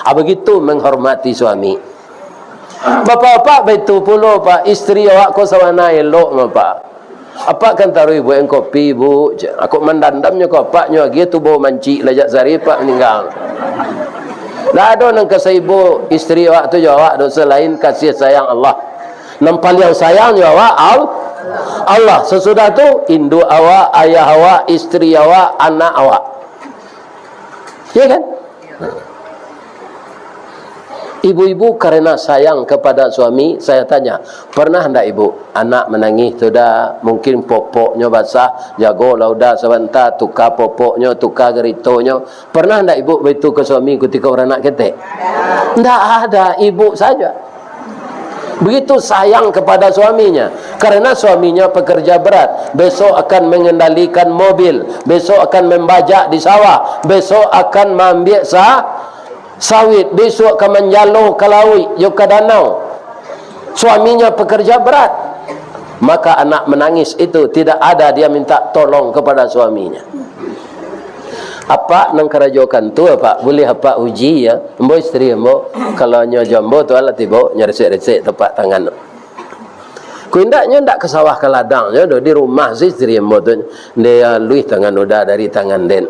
Ah, begitu menghormati suami. Bapak-bapak, baitu pulo, Pak, istri awak ko sabana elok mah, Pak. Apak kan taruih buek kopi, Buk, cek. Kok mandandamnyo ka apaknyo, agiah tu bau mancik lah jak sari apak maningga. Ndak ado nan ka saibo istri awak tu jo awak doh, salain kasih sayang Allah. Nan paliang sayang jo awak, Al-, Allah. Sasudah tu, induak awak, ayah awak, istri awak, anak awak. Ya kan? Ibu-ibu karena sayang kepada suami, saya tanya, pernah ndak ibu, anak manangih tu dah, mungkin popoknyo basah, jagolah udah sabanta, tuka popoknyo, tuka garitonyo. Pernah ndak ibu baitu ka suami kutiko baranak ketek? Ndak ada, ibu saja. Begitu sayang kepada suaminya, karena suaminya pekerja berat, besok akan mengendalikan mobil, besok akan membajak di sawah, besok akan maambiak sa-, sawit, besok akan manjalo ka lauik jo ka danau. Suaminya pekerja berat, maka anak menangis itu tidak ada dia minta tolong kepada suaminya. Apak nan karajokan tu, Apak, buliah Apak uji, ya. Ambo istri ambo, kalau nyo jo ambo tu alah tibo, nyo resek-resek tapak tangan tu. Ko indaknyo ndak ka sawah ka ladang nyo doh, di rumah si istri ambo tu, nde aluih tangan uda dari tangan den.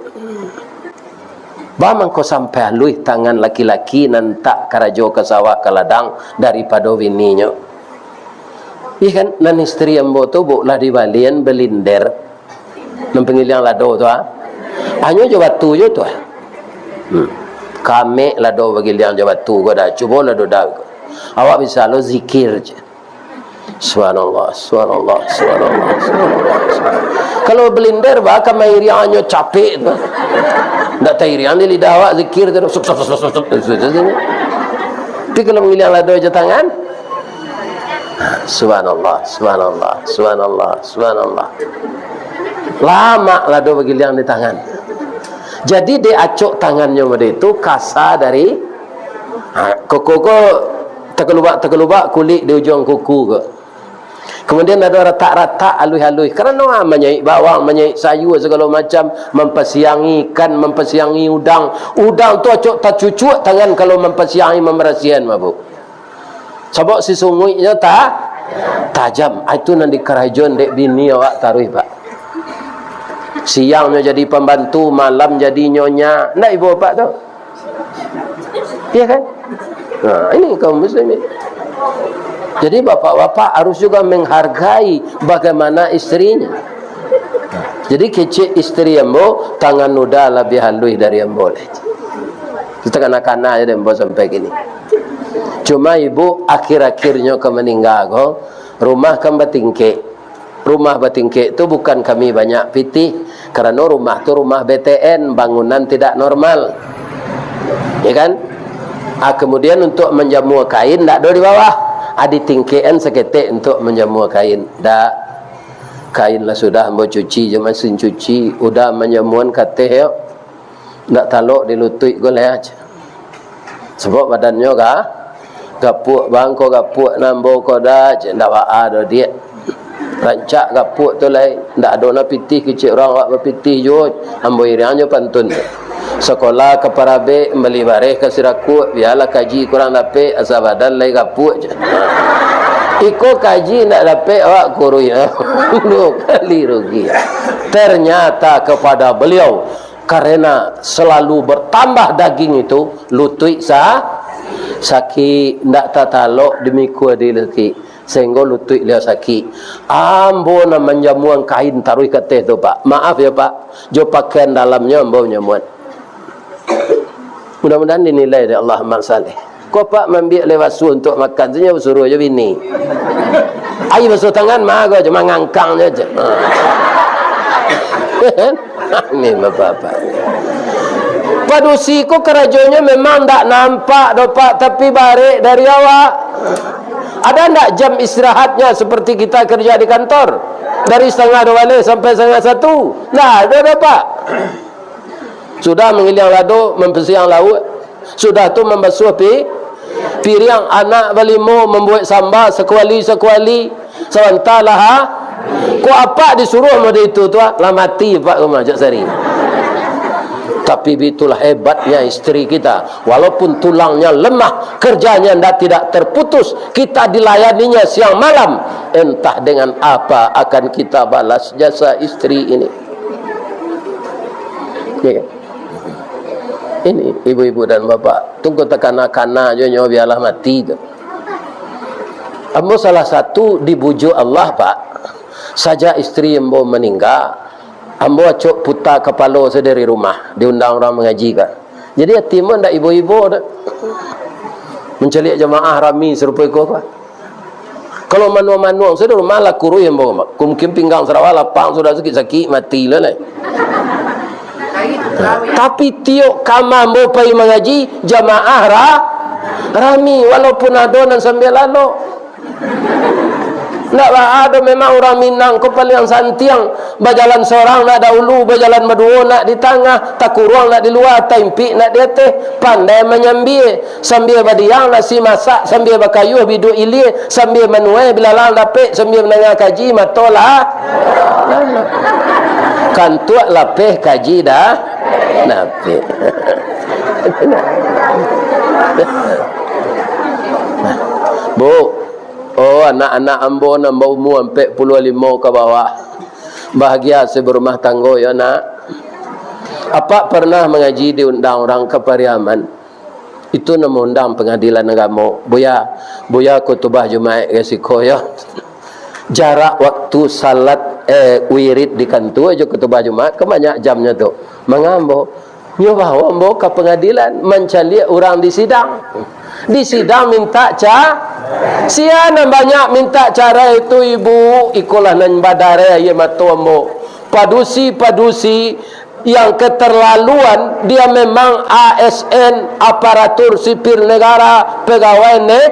Ba mangko sampai aluih tangan laki-laki nan tak karajo ka sawah ka ladang daripado bininyo. Ih kan, nan istri ambo tu, Buk, lah dibalian balinder. Nan pangiliang lado tu, ah. Hanyo jo batu jo tu, ah. Hmm. Kamek lado bagiliang jo batu ko dah. Cubo lado dah. Awak bisa lo zikir je. Subhanallah, subhanallah, subhanallah, subhanallah, subhanallah. Kalau balinder, bah, ka mairiang hanyo capek tu. Ndak tairiang di lidah awak zikir tu. Sup, sup, sup, sup, sup. Tapi kalau mangiliang lado jo tangan, subhanallah, subhanallah, subhanallah, subhanallah. Lamak lado bagiliang di tangan. Jadi, dek acok tangannyo mode tu kasa dari, ha, koko ko takalubak-takalubak kulik di ujuang kuku ko. Kemudian ado ratak-ratak aluih-aluih. Karano, ah, manyaik bawang, manyaik sayur, sagalo macam, mampasiangi ikan, mampasiangi udang. Udang tu acok tacucuak tangan kalau mampasiangi, mambarasiahan, mabuk. Sabab si sunguiknyo ta-, tajam. Ah, itu nan dikarajoan dek bini awak taruih, Pak. Siangnyo jadi pambantu, malam jadi nyonya. Ndak ibu apak tu? Iya kan? Nah, ini kaum muslimin. Jadi bapak-bapak harus juga menghargai bagaimana istrinya. Jadi kecek istri ambo, tangan uda labiah haluih dari ambo lai. Itu takana-kana aja deh ambo sampai kini. Cuma ibu akhir-akhirnyo ka maningga ko, rumah kan batingkek. Rumah batingkek tu bukan kami banyak pitih, karano rumah tu rumah B T N, bangunan tidak normal. Ya kan? Ah, kemudian untuk manjamua kain, ndak ado di bawah. Ah, ditingkekan saketek untuk manjamua kain. Ndak. Kain lah sudah ambo cuci jo masin cuci, udah manjamuan kateh yo. Ndak talok di lutuik ko lai, cek. Sebab badannyo ka, gapuak bang ko, gapuak nan ambo ko dah, cek, ndak baa doh, Diak. Rancak gapuak tu lai, ndak ado nan pitih kecek urang awak bapitih juo, ambo iriang jo pantun tu. Sakolah ka Parabek, bali bareh ka Sirakuak, bialah kaji kurang dapek, asa badan lai gapuak, cek. Iko kaji ndak dapek awak kuruih, duo kali rugi. Ternyata kepada beliau, karena selalu bertambah daging itu, lutuik sa-, sakik, ndak tatalok dimikua di laki, sehingga lutuik beliau sakik. Ambo nan manjamuan kain taruih kateh tu, Pak. Maaf ya, Pak, jo pakaian dalamnyo ambo manjamuan. Mudah-mudahan dinilai dek Allah amal saleh. Ko apak maambiak lai basuah untuak makan, tu nyo basuruah jo bini. Aia basuah tangan, mah ko aja, mangangkang nyo aja. Ha. Ni bapak-bapak. Padusi ko karajonyo memang ndak nampak doh, Pak, tapi barek dari awak. Ada ndak jam istirahatnya seperti kita kerja di kantor? Dari setengah dua baleh sampai setengah satu? Ndak ada doh, Pak. Sudah mangiliang lado, mampasiang lauak. Sudah tu mambasuah pi-, piriang, anak balimo mambuek samba sakuali-sakuali. Sabanta lah, ha? Ko apak disuruah mode itu tu, ha? Lah mati apak rumah jak sari. Tapi itulah hebatnya isteri kita. Walaupun tulangnya lemah, kerjanya ndak, tidak terputus, kita dilayaninya siang malam. Entah dengan apa akan kita balas jasa isteri ini. Ya kan? Ini ibu-ibu dan bapak, tunggu takana-kana jo nyo, biarlah mati tu. Ambo salah satu dibujuk Allah, Pak. Sajak isteri ambo maningga, ambo acok puta kapalo sajo dari rumah, diundang urang mangaji ka. Jadi ati ambo ndak ibo-ibo doh. Mancaliak jamaah rami sarupo iko, Pak. Kalau manuang-manuang sajo rumah lah kuruih ambo, Pak. Mungkin pinggang sarawa lapang sudah, sakik-sakik mati lah, lai. Tapi tiok kama ambo pai mangaji, jamaah ra-, rami, walaupun ado nan sambilan lalok. Ndak baa doh, memang urang Minang ko paliang santiang, bajalan sorang nak dahulu, bajalan baduo nak di tangah, takuruang nak di lua, taimpik nak di ateh, pandai manyambia, sambia badiang nasi masak, sambia bakayuah biduak ilia, sambia manuai bilalang dapek, sambia mandanga kaji, mato lah. Kantuak lapeh kaji dah. Napik. Bu, oh, anak-anak ambo nan baumua ampek puluah limo ka bawah. Bahagia se barumah tanggo, yo, nak. Apak pernah mangaji diundang urang ka Pariaman. Itu nan maundang Pangadilan Agamo. Buya, Buya khutubah Jumaik ka siko, yo. Jarak waktu salat, eh, wirid di kantua jo khutubah Jumaik, kan banyak jamnyo tu. Manga ambo? Nyo bawo ambo ka pangadilan, mancaliak urang di sidang. Di sidang mintak ca-, sia nan banyak mintak carai tu, Ibu? Ikolah nan badareh aia mato ambo. Padusi-padusi yang keterlaluan, dia memang A S N, aparatur sipil negara, pegawai ne-,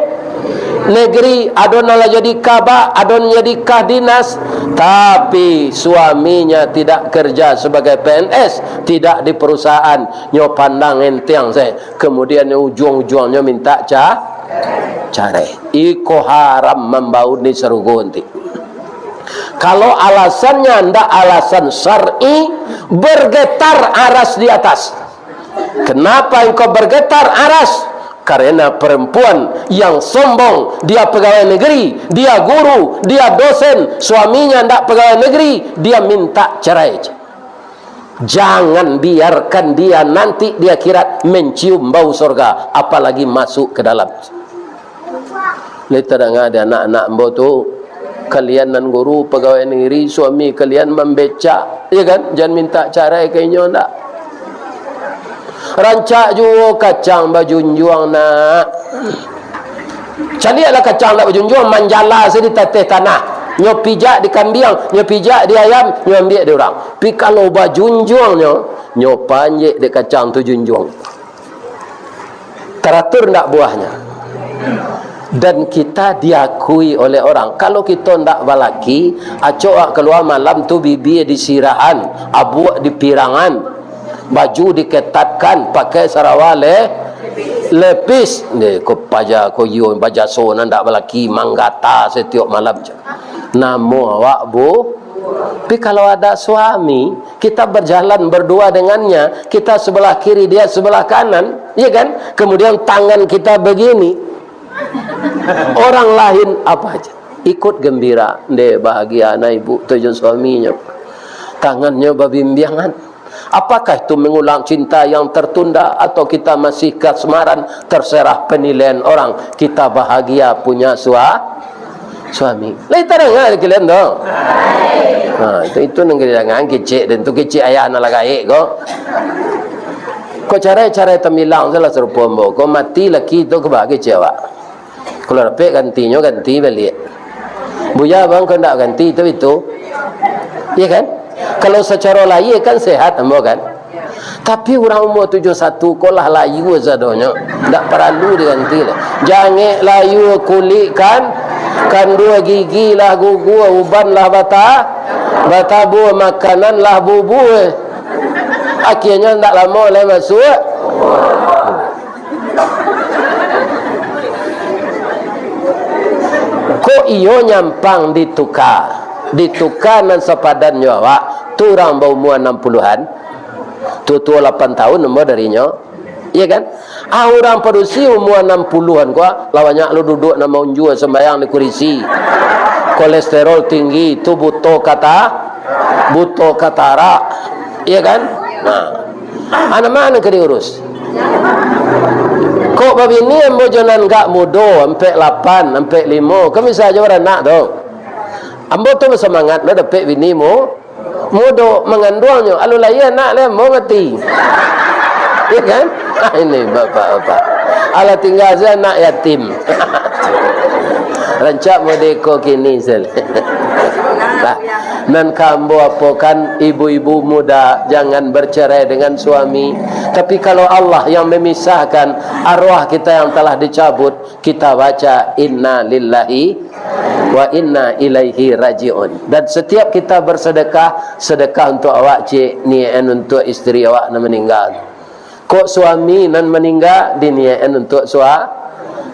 negeri, ado nan lah jadi kabak, ado nan jadi kah dinas, tapi suaminya tidak kerja sebagai P N S, tidak di perusahaan, nyo pandang enteng se, kemudian ujuang-ujuangnyo mintak ca-, carai. Iko haram mambauni sarugo nanti. Kalau alasannya ndak alasan syar'i, bergetar aras di atas. Kenapa engkau bergetar aras? Karena perempuan yang sombong, dia pegawai negeri, dia guru, dia dosen, suaminya ndak pegawai negeri, dia minta cerai. Jangan biarkan dia nanti di akhirat mencium bau sorga, apalagi masuk ke dalam. Lai tadanga di anak-anak ambo tu, kalian nan guru, pegawai negeri, suami kalian mambecak, ya kan? Jan minta carai ka inyo ndak? Rancak juo kacang bajunjuang, nak. Caliaklah kacang ndak bajunjuang, manjala se di tateh tanah. Nyo pijak di kambiang, nyo pijak di ayam, nyo ambiak di urang. Pi kalau bajunjuang nyo, nyo panjek dek kacang tu junjuang. Taratur ndak buahnyo? Dan kita diakui oleh orang. Kalau kito ndak balaki, acok awak kalua malam tu, bibia disirahan, abuak dipirangan, baju diketatkan, pakai sarawa le-, lepis. Ni ko paja ko iyo, bajaso nan ndak balaki, manggata satiok malam. Namo awak, Bu? Tapi kalau ada suami, kita berjalan berdua dengannya, kita sebelah kiri, dia sebelah kanan, ya kan? Kemudian tangan kita begini. Orang lain apa aja? Ikut gembira, deh, bahagia anak ibu tu jo suaminya. Tangannya babimbiangan. Apakah itu mengulang cinta yang tertunda atau kita masih kasmaran? Terserah penilaian orang. Kita bahagia punya sua-, suami. Lai tadanga kalian tu? Ha, itu, itu nan kalian jangan kecek, dan tu kecek ayah nan lah gaek ko. Ko carai-carai tambilang salah sarupo ambo. Ko mati laki tu, ka baa kecek awak? Kalau dapek gantinyo, ganti baliak. Buya bang, ko ndak ganti tu itu. Iya kan? Kalau sacaro lahia kan sehat ambo kan? Tapi urang umua tujuah satu ko lah layua sadonyo. Ndak paralu diganti lah. Jangek layua kulik kan, kandua gigi lah gugua, uban lah bata-, batabua, makanan lah bubua. Akhirnyo ndak lamo lai masuak. Kok iyo nyampang dituka? Dituka nan sapadan jo awak, tu urang baumua anam puluahan, tuo-tuo lapan tahun umua darinyo, iya kan? Ah, urang padusi umua anam puluahan ko, ah, lah banyak lo duduak nan maunjua sumbayang di kurisi. Kolesterol tinggi, tu buto kata-, buto katarak, iya kan? Nah, ah, nan ma nan ka diurus? Kok babini ambo jo nan agak mudo, ampek lapan, ampek limo, kan bisa jo baranak tu. Ambo tu basamangat lo dapek bini mu-, mudo, manganduangnyo, alun lahia anak lai ambo mati. Ya kan? Ah, ini bapak-bapak. Alah tingga sajo anak yatim. Rancak mode ko kini, sel. Nah, nan ka ambo apokan, ibu-ibu muda, jangan bercerai dengan suami. Tapi kalau Allah yang memisahkan arwah kita yang telah dicabut, kita baca, "Inna lillahi wa inna ilaihi raji'un." Dan setiap kita bersedekah, sedekah untuk awak, cik, niakan untuk isteri awak nan meninggal. Kok suami nan meninggal, diniakan untuk sua-,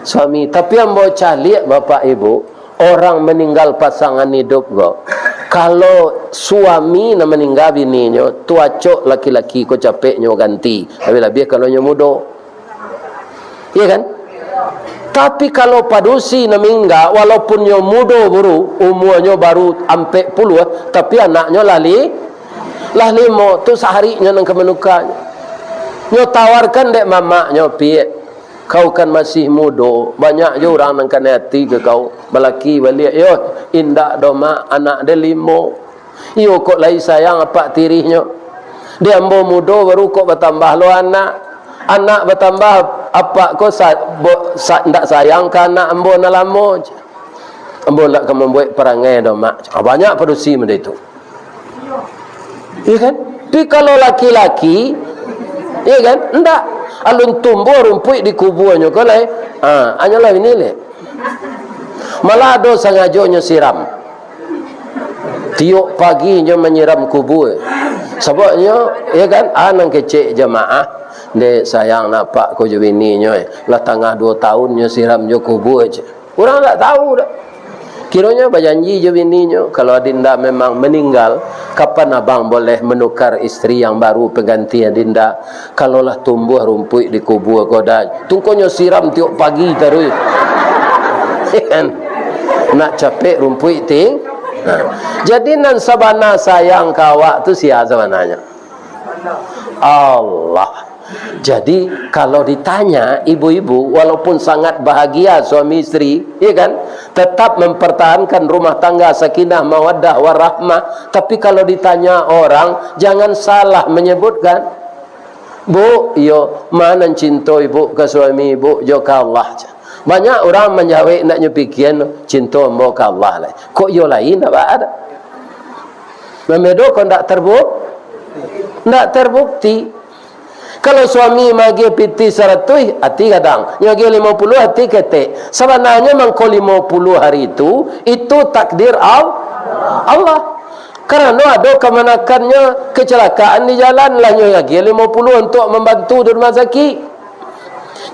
suami. Tapi ambo caliak, bapak ibu, orang meninggal pasangan hidup ko, kalau suami nan meninggal bininyo, tu acok laki-laki ko capeknyo ganti. Labiah-labiah kalau nyo mudo. Iya kan? Tapi kalau padusi nan mingga, walaupun nyo mudo buru, umuanyo baru ampek puluah, tapi anaknyo lah li-, lah limo, tu saharinyo nan ka manukanyo. Nyo tawarkan dek mamaknyo, "Piak, kau kan masih mudo, banyak jo urang nan kanai ati ka kau, balaki baliak." "Yo, indak doh, Mak, anak den limo." Iyo kok lai sayang apak tirihnyo. Di ambo mudo baru kok batambah lo anak. Anak batambah, apak ko sa-, bo-, sa-, ndak sayang ka anak ambo nan lamo. Ambo ndak ka mambuek parangai doh, Mak. Ah, banyak padusi model itu. Iya kan? Tapi kalau laki-laki, iya kan? Ndak. Alun tumbuah rumpuik di kubuanyo ko lai. Ah, hanyolah ini leh. Malah ado sangajonyo siram. Tiok pagi nyo manyiram kubua. Sababnyo, ya kan, ah, nan kecek jamaah, "Dek, sayang apak ko jo bininyo, eh. Lah tangah duo taun nyo siram jo kubua," cek. Urang ndak tahu doh. Kironyo bajanji jo bininyo, "Kalau adinda memang meninggal, kapan abang boleh menukar isteri yang baru pengganti adinda?" Kalau lah tumbuah rumpuik di kubua ko, dan tungkonyo siram tiok pagi taruih. Kan? Nak capek rumpuik ting-, nah. Jadi nan sabana sayang ka awak tu sia sabananyo? Allah. Jadi, kalau ditanya ibu-ibu, walaupun sangat bahagia suami isteri, ya kan? Tetap mempertahankan rumah tangga sakinah, mawaddah, warahmah. Tapi kalau ditanya orang, jangan salah menyebutkan. "Bu, iyo, ma nan cinto ibu ka suami ibu jo ka Allah?" Banyak urang manjawek, ndak nyo pikian, "Cinto ambo ka Allah lai." Kok iyo lain, ndak baa doh. Mambedo kok ndak terbuk-, ndak terbukti. Kalau suami maagiah pitih saratuih, ati gadang. Nyo agiah limo puluah, ati ketek. Sabananyo mangko limo puluah hari tu, itu takdir Al-, Allah. Karano ado kamanakannyo, kecelakaan di jalan, lah nyo agiah limo puluah untuak mambantu di rumah sakik.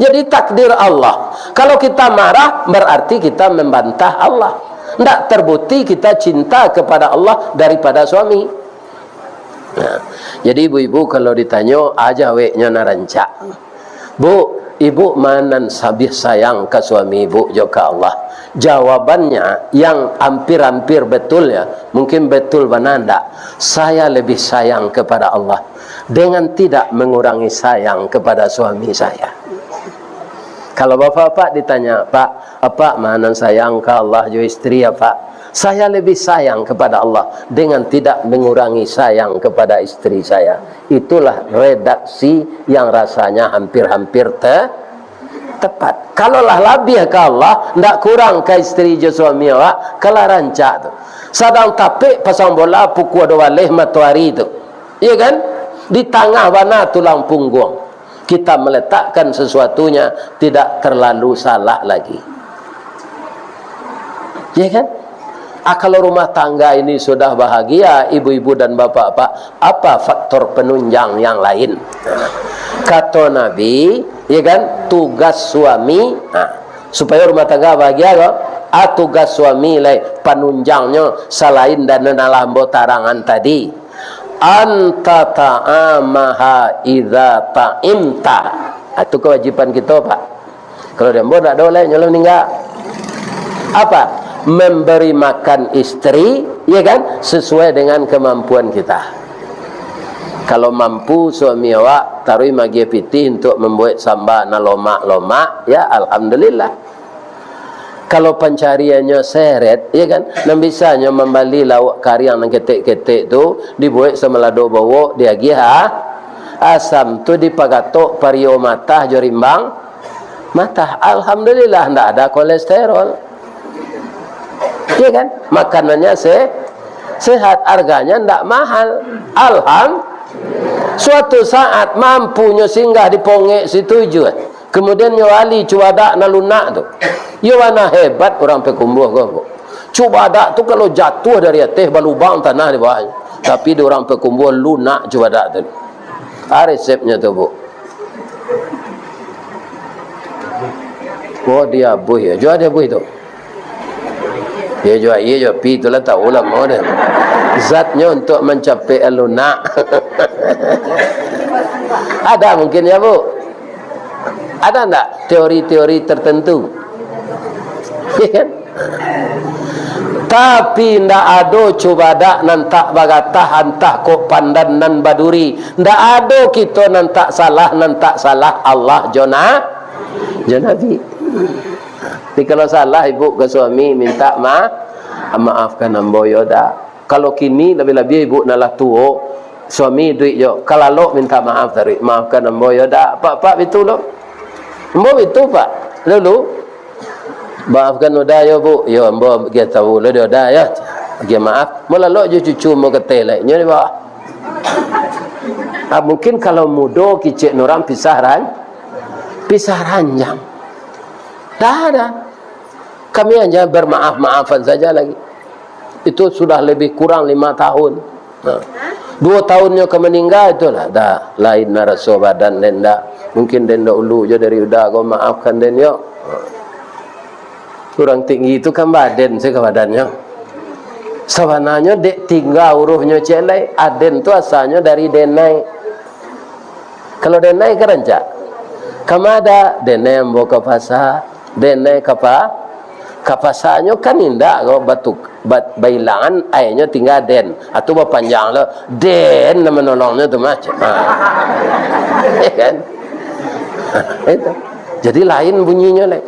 Jadi, takdir Allah. Kalau kita marah, berarti kita membantah Allah. Ndak terbukti kita cinta kepada Allah daripada suami. Nah, jadi ibu-ibu kalau ditanyo, ah, jaweknyo nan rancak. "Bu, ibu ma nan labiah sayang ka suami ibu jo ka Allah?" Jawabannya yang hampir-hampir betul, ya, mungkin betul bana ndak, "Saya lebih sayang kepada Allah, dengan tidak mengurangi sayang kepada suami saya." Kalau bapak-bapak ditanya, "Pak, apak ma nan sayang ka Allah jo istri, apak?" "Saya lebih sayang kepada Allah dengan tidak mengurangi sayang kepada istri saya." Itulah redaksi yang rasanya hampir-hampir te-, tepat. Kalau lah labiah ka Allah, ndak kurang ka istri jo suami awak, kalah rancak tu. Sadang tapek pasang bola pukua duo baleh matoari tu. Iya kan? Di tangah bana tulang pungguang. Kita meletakkan sesuatunya tidak terlalu salah lagi. Ya kan? Ah, kalau rumah tangga ini sudah bahagia, ibu-ibu dan bapak-bapak, apa faktor penunjang yang lain? Kato Nabi, ya kan, tugas suami, ah, supaya rumah tangga bahagia ko, ah, tugas suami lai panunjangnyo salain dari nan lah ambo tarangan tadi. Anta ta'amaha idza ta'imta. Ah, itu kewajiban kita, Pak. Kalau di ambo ndak ado lai, nyo lah maningga. Apa? Memberi makan istri, ya kan, sesuai dengan kemampuan kita. Kalau mampu suami awak taruih magiah pitih untuk membuat samba nan lomak-lomak, ya alhamdulillah. Kalau pancariannyo seret, ya kan, nan bisanyo mambali lauak kariang nan ketek-ketek tu, dibuek samalado bawok, diagiah, ah, asam tu dipagatok pario matah jo rimbang matah. Alhamdulillah, ndak ada kolesterol. Ya kan? Makanannya se-, sehat, harganya ndak mahal. Alham-, suatu saat mampunyo singgah di pongek situ juo. Kemudian nyo bali cubadak nan lunak tu. Iyo bana hebat urang Payakumbuah ko, Bu. Cubadak tu kalau jatuah dari ateh, balubang tanah di bawah. Tapi di urang Payakumbuah lunak cubadak tu. Ah, resepnyo tu, Bu. Oh, diabuih yo. Jua diabuih tu. Yo, jua, iyo, jua, pi itulah tahu lah, mau deh. Zatnyo untuk mancapai lunak. Ada mungkin ya, Bu? Ada ndak teori-teori tertentu? Ya kan? Tapi ndak ado cubadak nan tak bagatah, antah kok pandan nan baduri. Ndak ado kito nan tak salah, nan tak salah Allah jo na-, jo Nabi. Jadi kalau salah ibu ka suami, minta ma-, maafkan ambo yo dak. Kalau kini labiah-labiah ibu nan lah tuo, suami iduik jo, kalalok minta maaf taruih, "Maafkan ambo yo dak, Pak, Pak, bitu lo." Ambo bitu, Pak. Lalu, "Maafkan Uda yo, Bu." "Yo, ambo agiah tahu lo di Uda yo." Agiah maaf. Ambo lalok jo cucu ambo ka ateh lai. Nyo di bawah. Ah, mungkin kalau mudo kicek urang pisah ran-, pisah ranjang. Dah ada. Kami hanya bermaaf-maafan saja lagi. Itu sudah lebih kurang lima tahun. Nah, duo tahunnyo ka maningga itulah, dah lain naraso badan den dah. Mungkin den dahulu jo dari Uda ko, maafkan den yo. Urang tinggi tu kan baden se ka badannyo. Sabananyo dek tingga uruhnyo ciek lai, aden tu asalnyo dari denai. Kalau denai ka rancak. Kamada denai ambo ka pasa, denai ka pa-, ka pasanyo kan indak ko batuk, bat-, bailangan ainyo tingga den. Atu bapanjang lo, den nan manolongnyo tu mah. Ha. Ya kan? Itu. Jadi lain bunyinyo lai.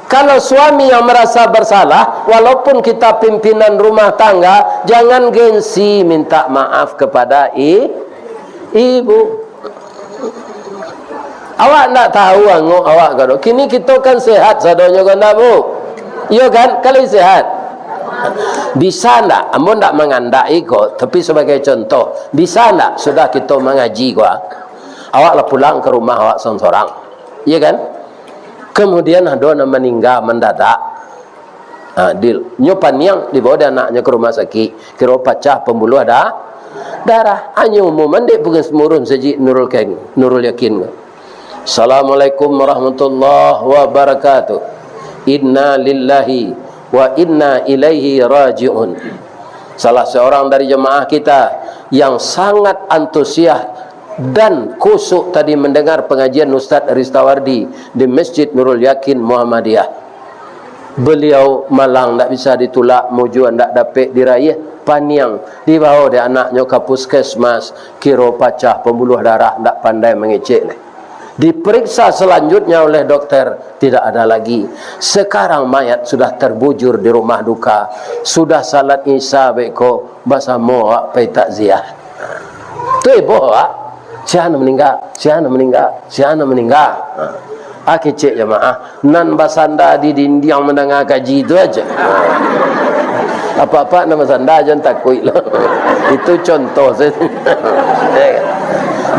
Kalau suami yang merasa bersalah, walaupun kita pimpinan rumah tangga, jangan gengsi minta maaf kepada i-, ibu. Awak ndak tahu angok awak ka do. Kini kito kan sehat sadonyo kan, ndak, Bu? Iyo kan? Kalau sehat. Bisa ndak? Ambo ndak mangandaki ko, tapi sebagai contoh, bisa ndak sudah kito mangaji ko, ah, awak lah pulang ka rumah awak sorang-sorang. Iya kan? Kemudian ado nan maningga mandadak. Ha, di, nyo paniang dibawa dek anaknyo ka rumah sakik, kiro pacah pambuluah da-, darah. Hanyo umua mandek pengurus masajik Nurul Ken-, Nurul Yakin. Assalamualaikum warahmatullahi wabarakatuh. Inna lillahi wa inna ilaihi raji'un. Salah seorang dari jemaah kita yang sangat antusias dan khusyuk tadi mendengar pengajian Ustaz Ristawardi di Masjid Nurul Yakin Muhammadiyah. Beliau malang ndak bisa ditulak, mujua ndak dapek diraih, Paniang, dibawa dek anaknyo ka puskesmas, kiro pacah pembuluh darah, ndak pandai mangecek lai. Diperiksa selanjutnya oleh dokter, tidak ada lagi. Sekarang mayat sudah terbujur di rumah duka, sudah salat Isya beko, basamo awak pai takziah. Tu heboh awak. Sia nan maningga, sia nan maningga, sia nan maningga. Ha. Ah, kecek jamaah, nan basanda di dindiang mandanga kaji tu aja. Ha. Apak-apak nan basanda jan takuik lo. Itu contoh saja. Ya kan?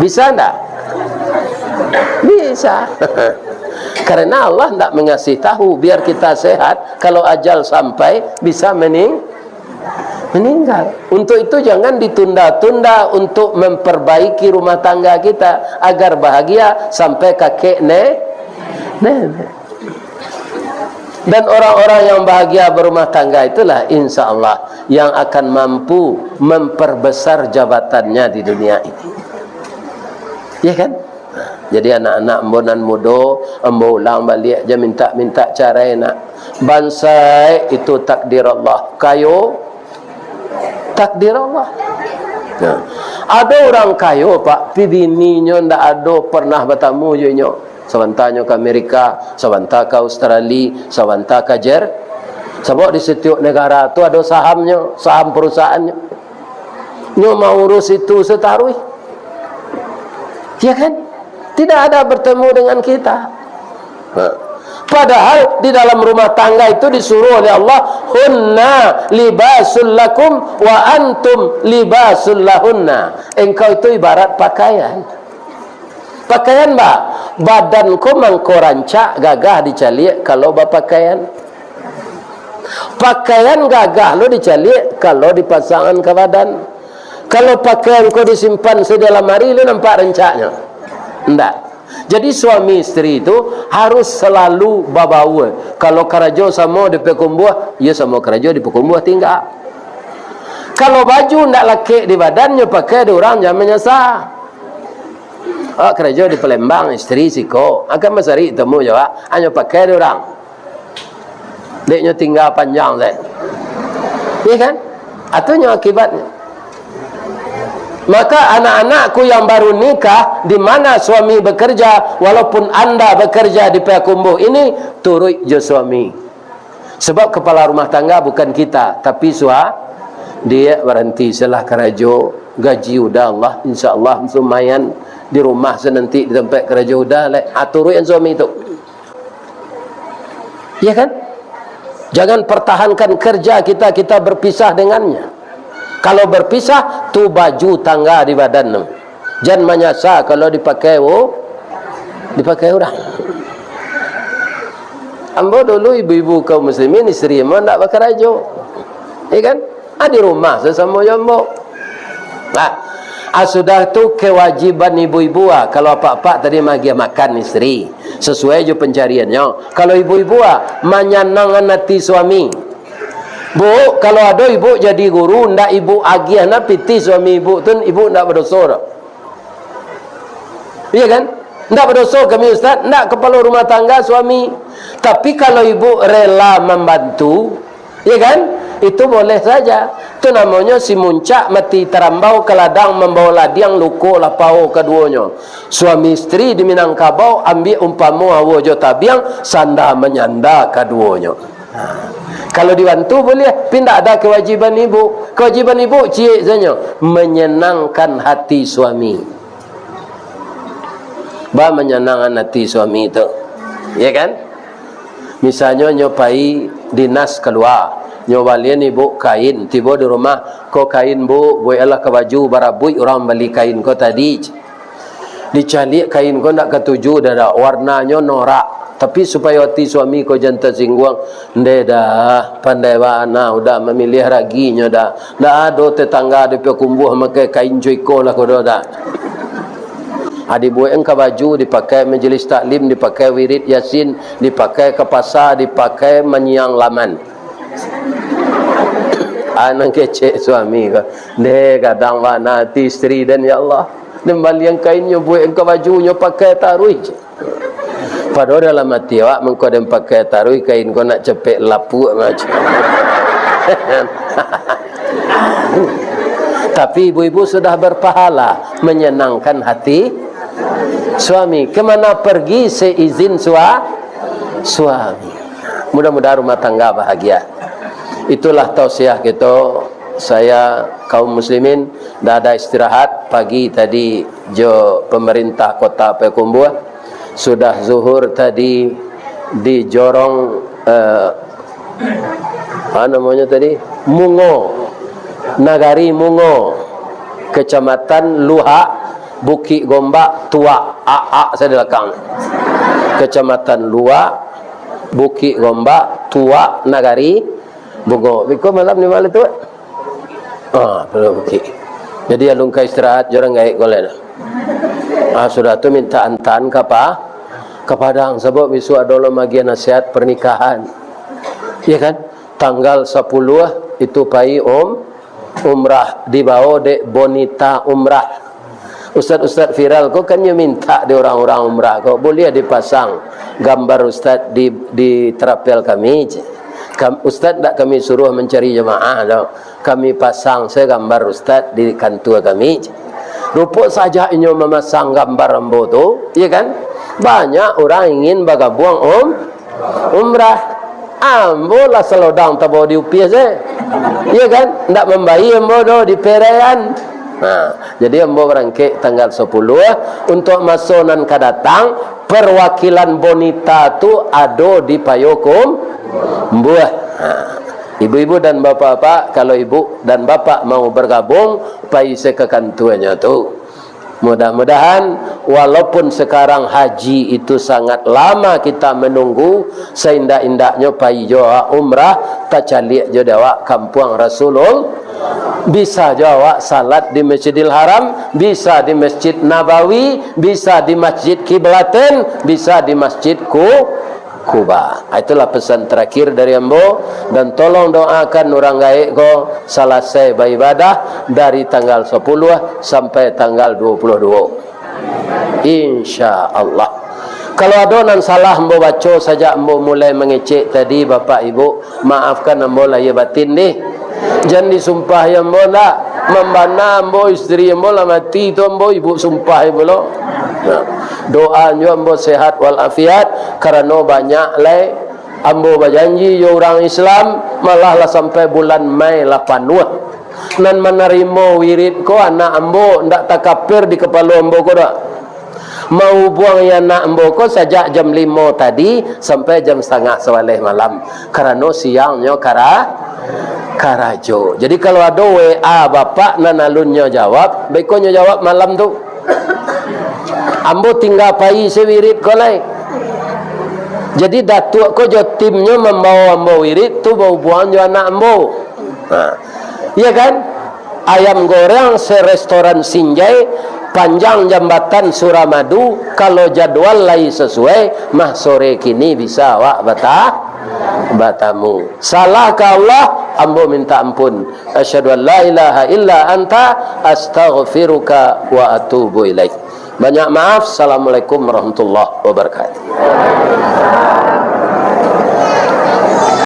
Bisa ndak? Bisa. Karena Allah ndak mengasih tahu, biar kita sehat, kalau ajal sampai, bisa mening-, meninggal. Untuk itu, jangan ditunda-tunda untuk memperbaiki rumah tangga kita, agar bahagia sampai kakek ne-, nenek. Dan orang-orang yang bahagia berumah tangga itulah, insya Allah, yang akan mampu memperbesar jabatannya di dunia ini. Ya kan? Jadi, anak-anak ambo nan mudo, ambo ulang baliak ja mintak-mintak carai, nak. Bansaik itu takdir Allah. Kayo, takdir Allah. Nah, ado urang kayo, Pak, pi bininyo ndak ado pernah batamu jo inyo. Sabanta nyo ka Amerika, sabanta ka Australia, sabanta ka Jer-, sabab di satiok negara tu ado sahamnyo, saham perusahaannyo. Nyo maurus itu sataruih. Ya kan? Tidak ada bertemu dengan kita. Ha. Padahal di dalam rumah tangga itu disuruh oleh Allah, "Hunna libasul lakum wa antum libasul lahunna." Engkau itu ibarat pakaian. Pakaian ba, badan ko mangko rancak, gagah dicaliak kalau bapakaian. Pakaian gagah lo dicaliak kalau dipasangan ka badan. Kalau pakaian ko disimpan se di lamari, lo nampak rancaknyo? Ndak. Jadi, suami isteri tu harus selalu babaua. Kalau karajo samo di pakumbuah, iyo samo karajo di pakumbuah tingga. Kalau baju ndak lakek di badan, nyo pakai di urang, jan manyasa. Awak karajo di Palembang, isteri siko, akan mancari tamu jo awak, hanyo pakai di urang. Dek nyo tingga panjang se. Iya kan? Atunyo akibatnyo. Maka anak-anakku yang baru nikah, di mana suami bekerja, walaupun anda bekerja di Payakumbuh ini, turuik jo suami. Sebab kepala rumah tangga bukan kita, tapi sua-, dia berhenti selah karajo, gaji udah Allah, insya Allah lumayan, di rumah se nanti, di tempat karajo udah lai. Ah, turuik suami tu. Ya kan? Jangan pertahankan kerja kita, kita berpisah dengannya. Kalau berpisah, tu baju tangga di badan tu. Jan manyasa kalau dipakai u-, dipakai urang. Ambo dulu ibu-ibu kaum muslimin, isteri ambo ndak bakarajo. Ya kan? Ah, di rumah sasamo jo ambo. Nah, ah, sudah tu kewajiban ibu-ibu, ah, kalau apak-apak tadi magiah makan isteri, sesuai jo pencariannyo. Kalau ibu-ibu, ah, manyanangkan hati suami. Bu, kalau ado ibu jadi guru, ndak ibu agiah na pitih suami ibu tu, ibu ndak badoso doh. Iya kan? Ndak badoso kami, Ustaz, ndak kepala rumah tangga suami. Tapi kalau ibu rela membantu, iya kan? Itu boleh saja. Itu namonyo si muncak mati tarambau, ka ladang mambawa ladiang, luko lapau kaduonyo. Suami isteri di Minangkabau, ambiak umpamo awo jo tabiang, sanda manyanda kaduonyo. Ha. Kalau dibantu boleh, tapi ndak ada kewajiban ibu. Kewajiban ibu ciek sajo, menyenangkan hati suami. Ba manyanangkan hati suami tu. Ya kan? Misalnyo nyo pai dinas kalua, nyo balian ibu kain, tibo di rumah, "Ko kain, Bu, bueklah ka baju, barabuik urang bali kain ko tadi." Dicaliak kain ko ndak katuju, dah, dah, warnanyo norak. Tapi supayo ati suami ko jan tasingguang, "Ndeh dah, pandai bana udah mamiliah raginyo dah. Ndak ado tetangga di Payakumbuh makai kain co iko lah ko doh dah." Ah, dibuek ka baju, dipakai majelis taklim, dipakai wirid Yasin, dipakai ka pasa, dipakai manyiang laman. Ah, nan kecek suami ko, "Ndeh, gadang bana ati isteri den, ya Allah. Den balian kainnyo, buek ka bajunyo, pakai taruih." Padahal dalam ati awak, mangko den pakai taruih, kain ko nak capek lapuak macam. Tapi ibu-ibu sudah berpahala menyenangkan hati suami. Kemana pergi seizin sua-, suami. Mudah-mudahan rumah tangga bahagia. Itulah tausiah kito, saya kaum muslimin, dah ada istirahat pagi tadi jo pemerintah Kota Payakumbuah. Sudah zuhur tadi di jorong, eh, apa namanya tadi? Mungo. Nagari Mungo. Kecamatan Luhak, Bukik Gombak, Tuak, Aak saya di belakang. Kecamatan Luhak, Bukik Gombak, Tuak, Nagari Mungo. Biko malam ni malam tu. Ah, Pondok Bukik. Jadi, alun ka istirahat, jorang gaek ko lai. Ah, sudah tu minta antaan ka pa-, ka Padang, sabab bisuak ado lo magiah nasihat pernikahan. Iya kan? Tanggal sapuluah itu pai um-, umrah, dibawa dek Bonita Umrah. Ustaz-ustaz viral ko kan nyo minta di urang-urang umrah ko, buliah dipasang gambar ustaz di, di terapel kami, cek. Kam-, ustaz ndak kami suruh mancari jamaah doh. Kami pasang sajo gambar ustaz di kantua kami, cek. Rupo sajak inyo mamasang gambar ambo tu, iya kan? Banyak urang ingin bagabuang um-, umrah. Ambo lah salodang tabao di upia se. Iya kan? Ndak mambayia ambo doh di peraian. Nah, jadi ambo barangkek tanggal sapuluah, untuak maso nan ka datang, perwakilan Bonita tu ado di Payakumbuah. Nah, ibu-ibu dan bapak-bapak, kalau ibu dan bapak mau bergabung, pai se ka kantuanyo tu. Mudah-mudahan, walaupun sekarang haji itu sangat lama kita menunggu, seindak-indaknyo pai jo awak umrah, tacaliak jo dek awak Kampuang Rasulullah. Bisa jo awak salat di Masjidil Haram, bisa di Masjid Nabawi, bisa di Masjid Kiblatain, bisa di Masjid Ku-, Kuba. Ah, itulah pesan terakhir dari ambo, dan tolong doakan urang gaek ko salasai baibadah dari tanggal sapuluah sampai tanggal dua puluh dua. Insya Allah. Kalau ado nan salah ambo baco sajak ambo mulai mangecek tadi, Bapak Ibu, maafkan ambo lahia batin deh. Jan disumpahi ambo ndak. Mambana ambo, isteri ambo lah mati tu ambo, ibu sumpahi pulo. Nah, doa nyo ambo sehat walafiat, karano banyak lai ambo bajanji jo urang Islam, malah lah sampai bulan Mei lah panuah. Nan manarimo wirid ko anak ambo, ndak takapir di kapalo ambo ko dak. Mahubuangi anak ambo ko sajak jam limo tadi sampai jam satangah sabaleh malam. Karano siangnyo kara-, karajo. Jadi, kalau ado W A bapak nan alun nyo jawab, baiko nyo jawab malam tu. Ambo tingga pai se wirid ko lai. Jadi, datuak ko jo timnyo mambawa ambo wirid tu bahubuangan jo anak ambo. Nah, iya kan? Ayam goreng se restoran Sinjai, panjang jambatan Suramadu, kalau jadwal lai sasuai, mah sore kini bisa awak bata-, batamu. Salah ka Allah, ambo minta ampun. Asyhadu an la ilaha illa anta, astaghfiruka wa atubu ilaik. Banyak maaf. Assalamualaikum warahmatullahi wabarakatuh.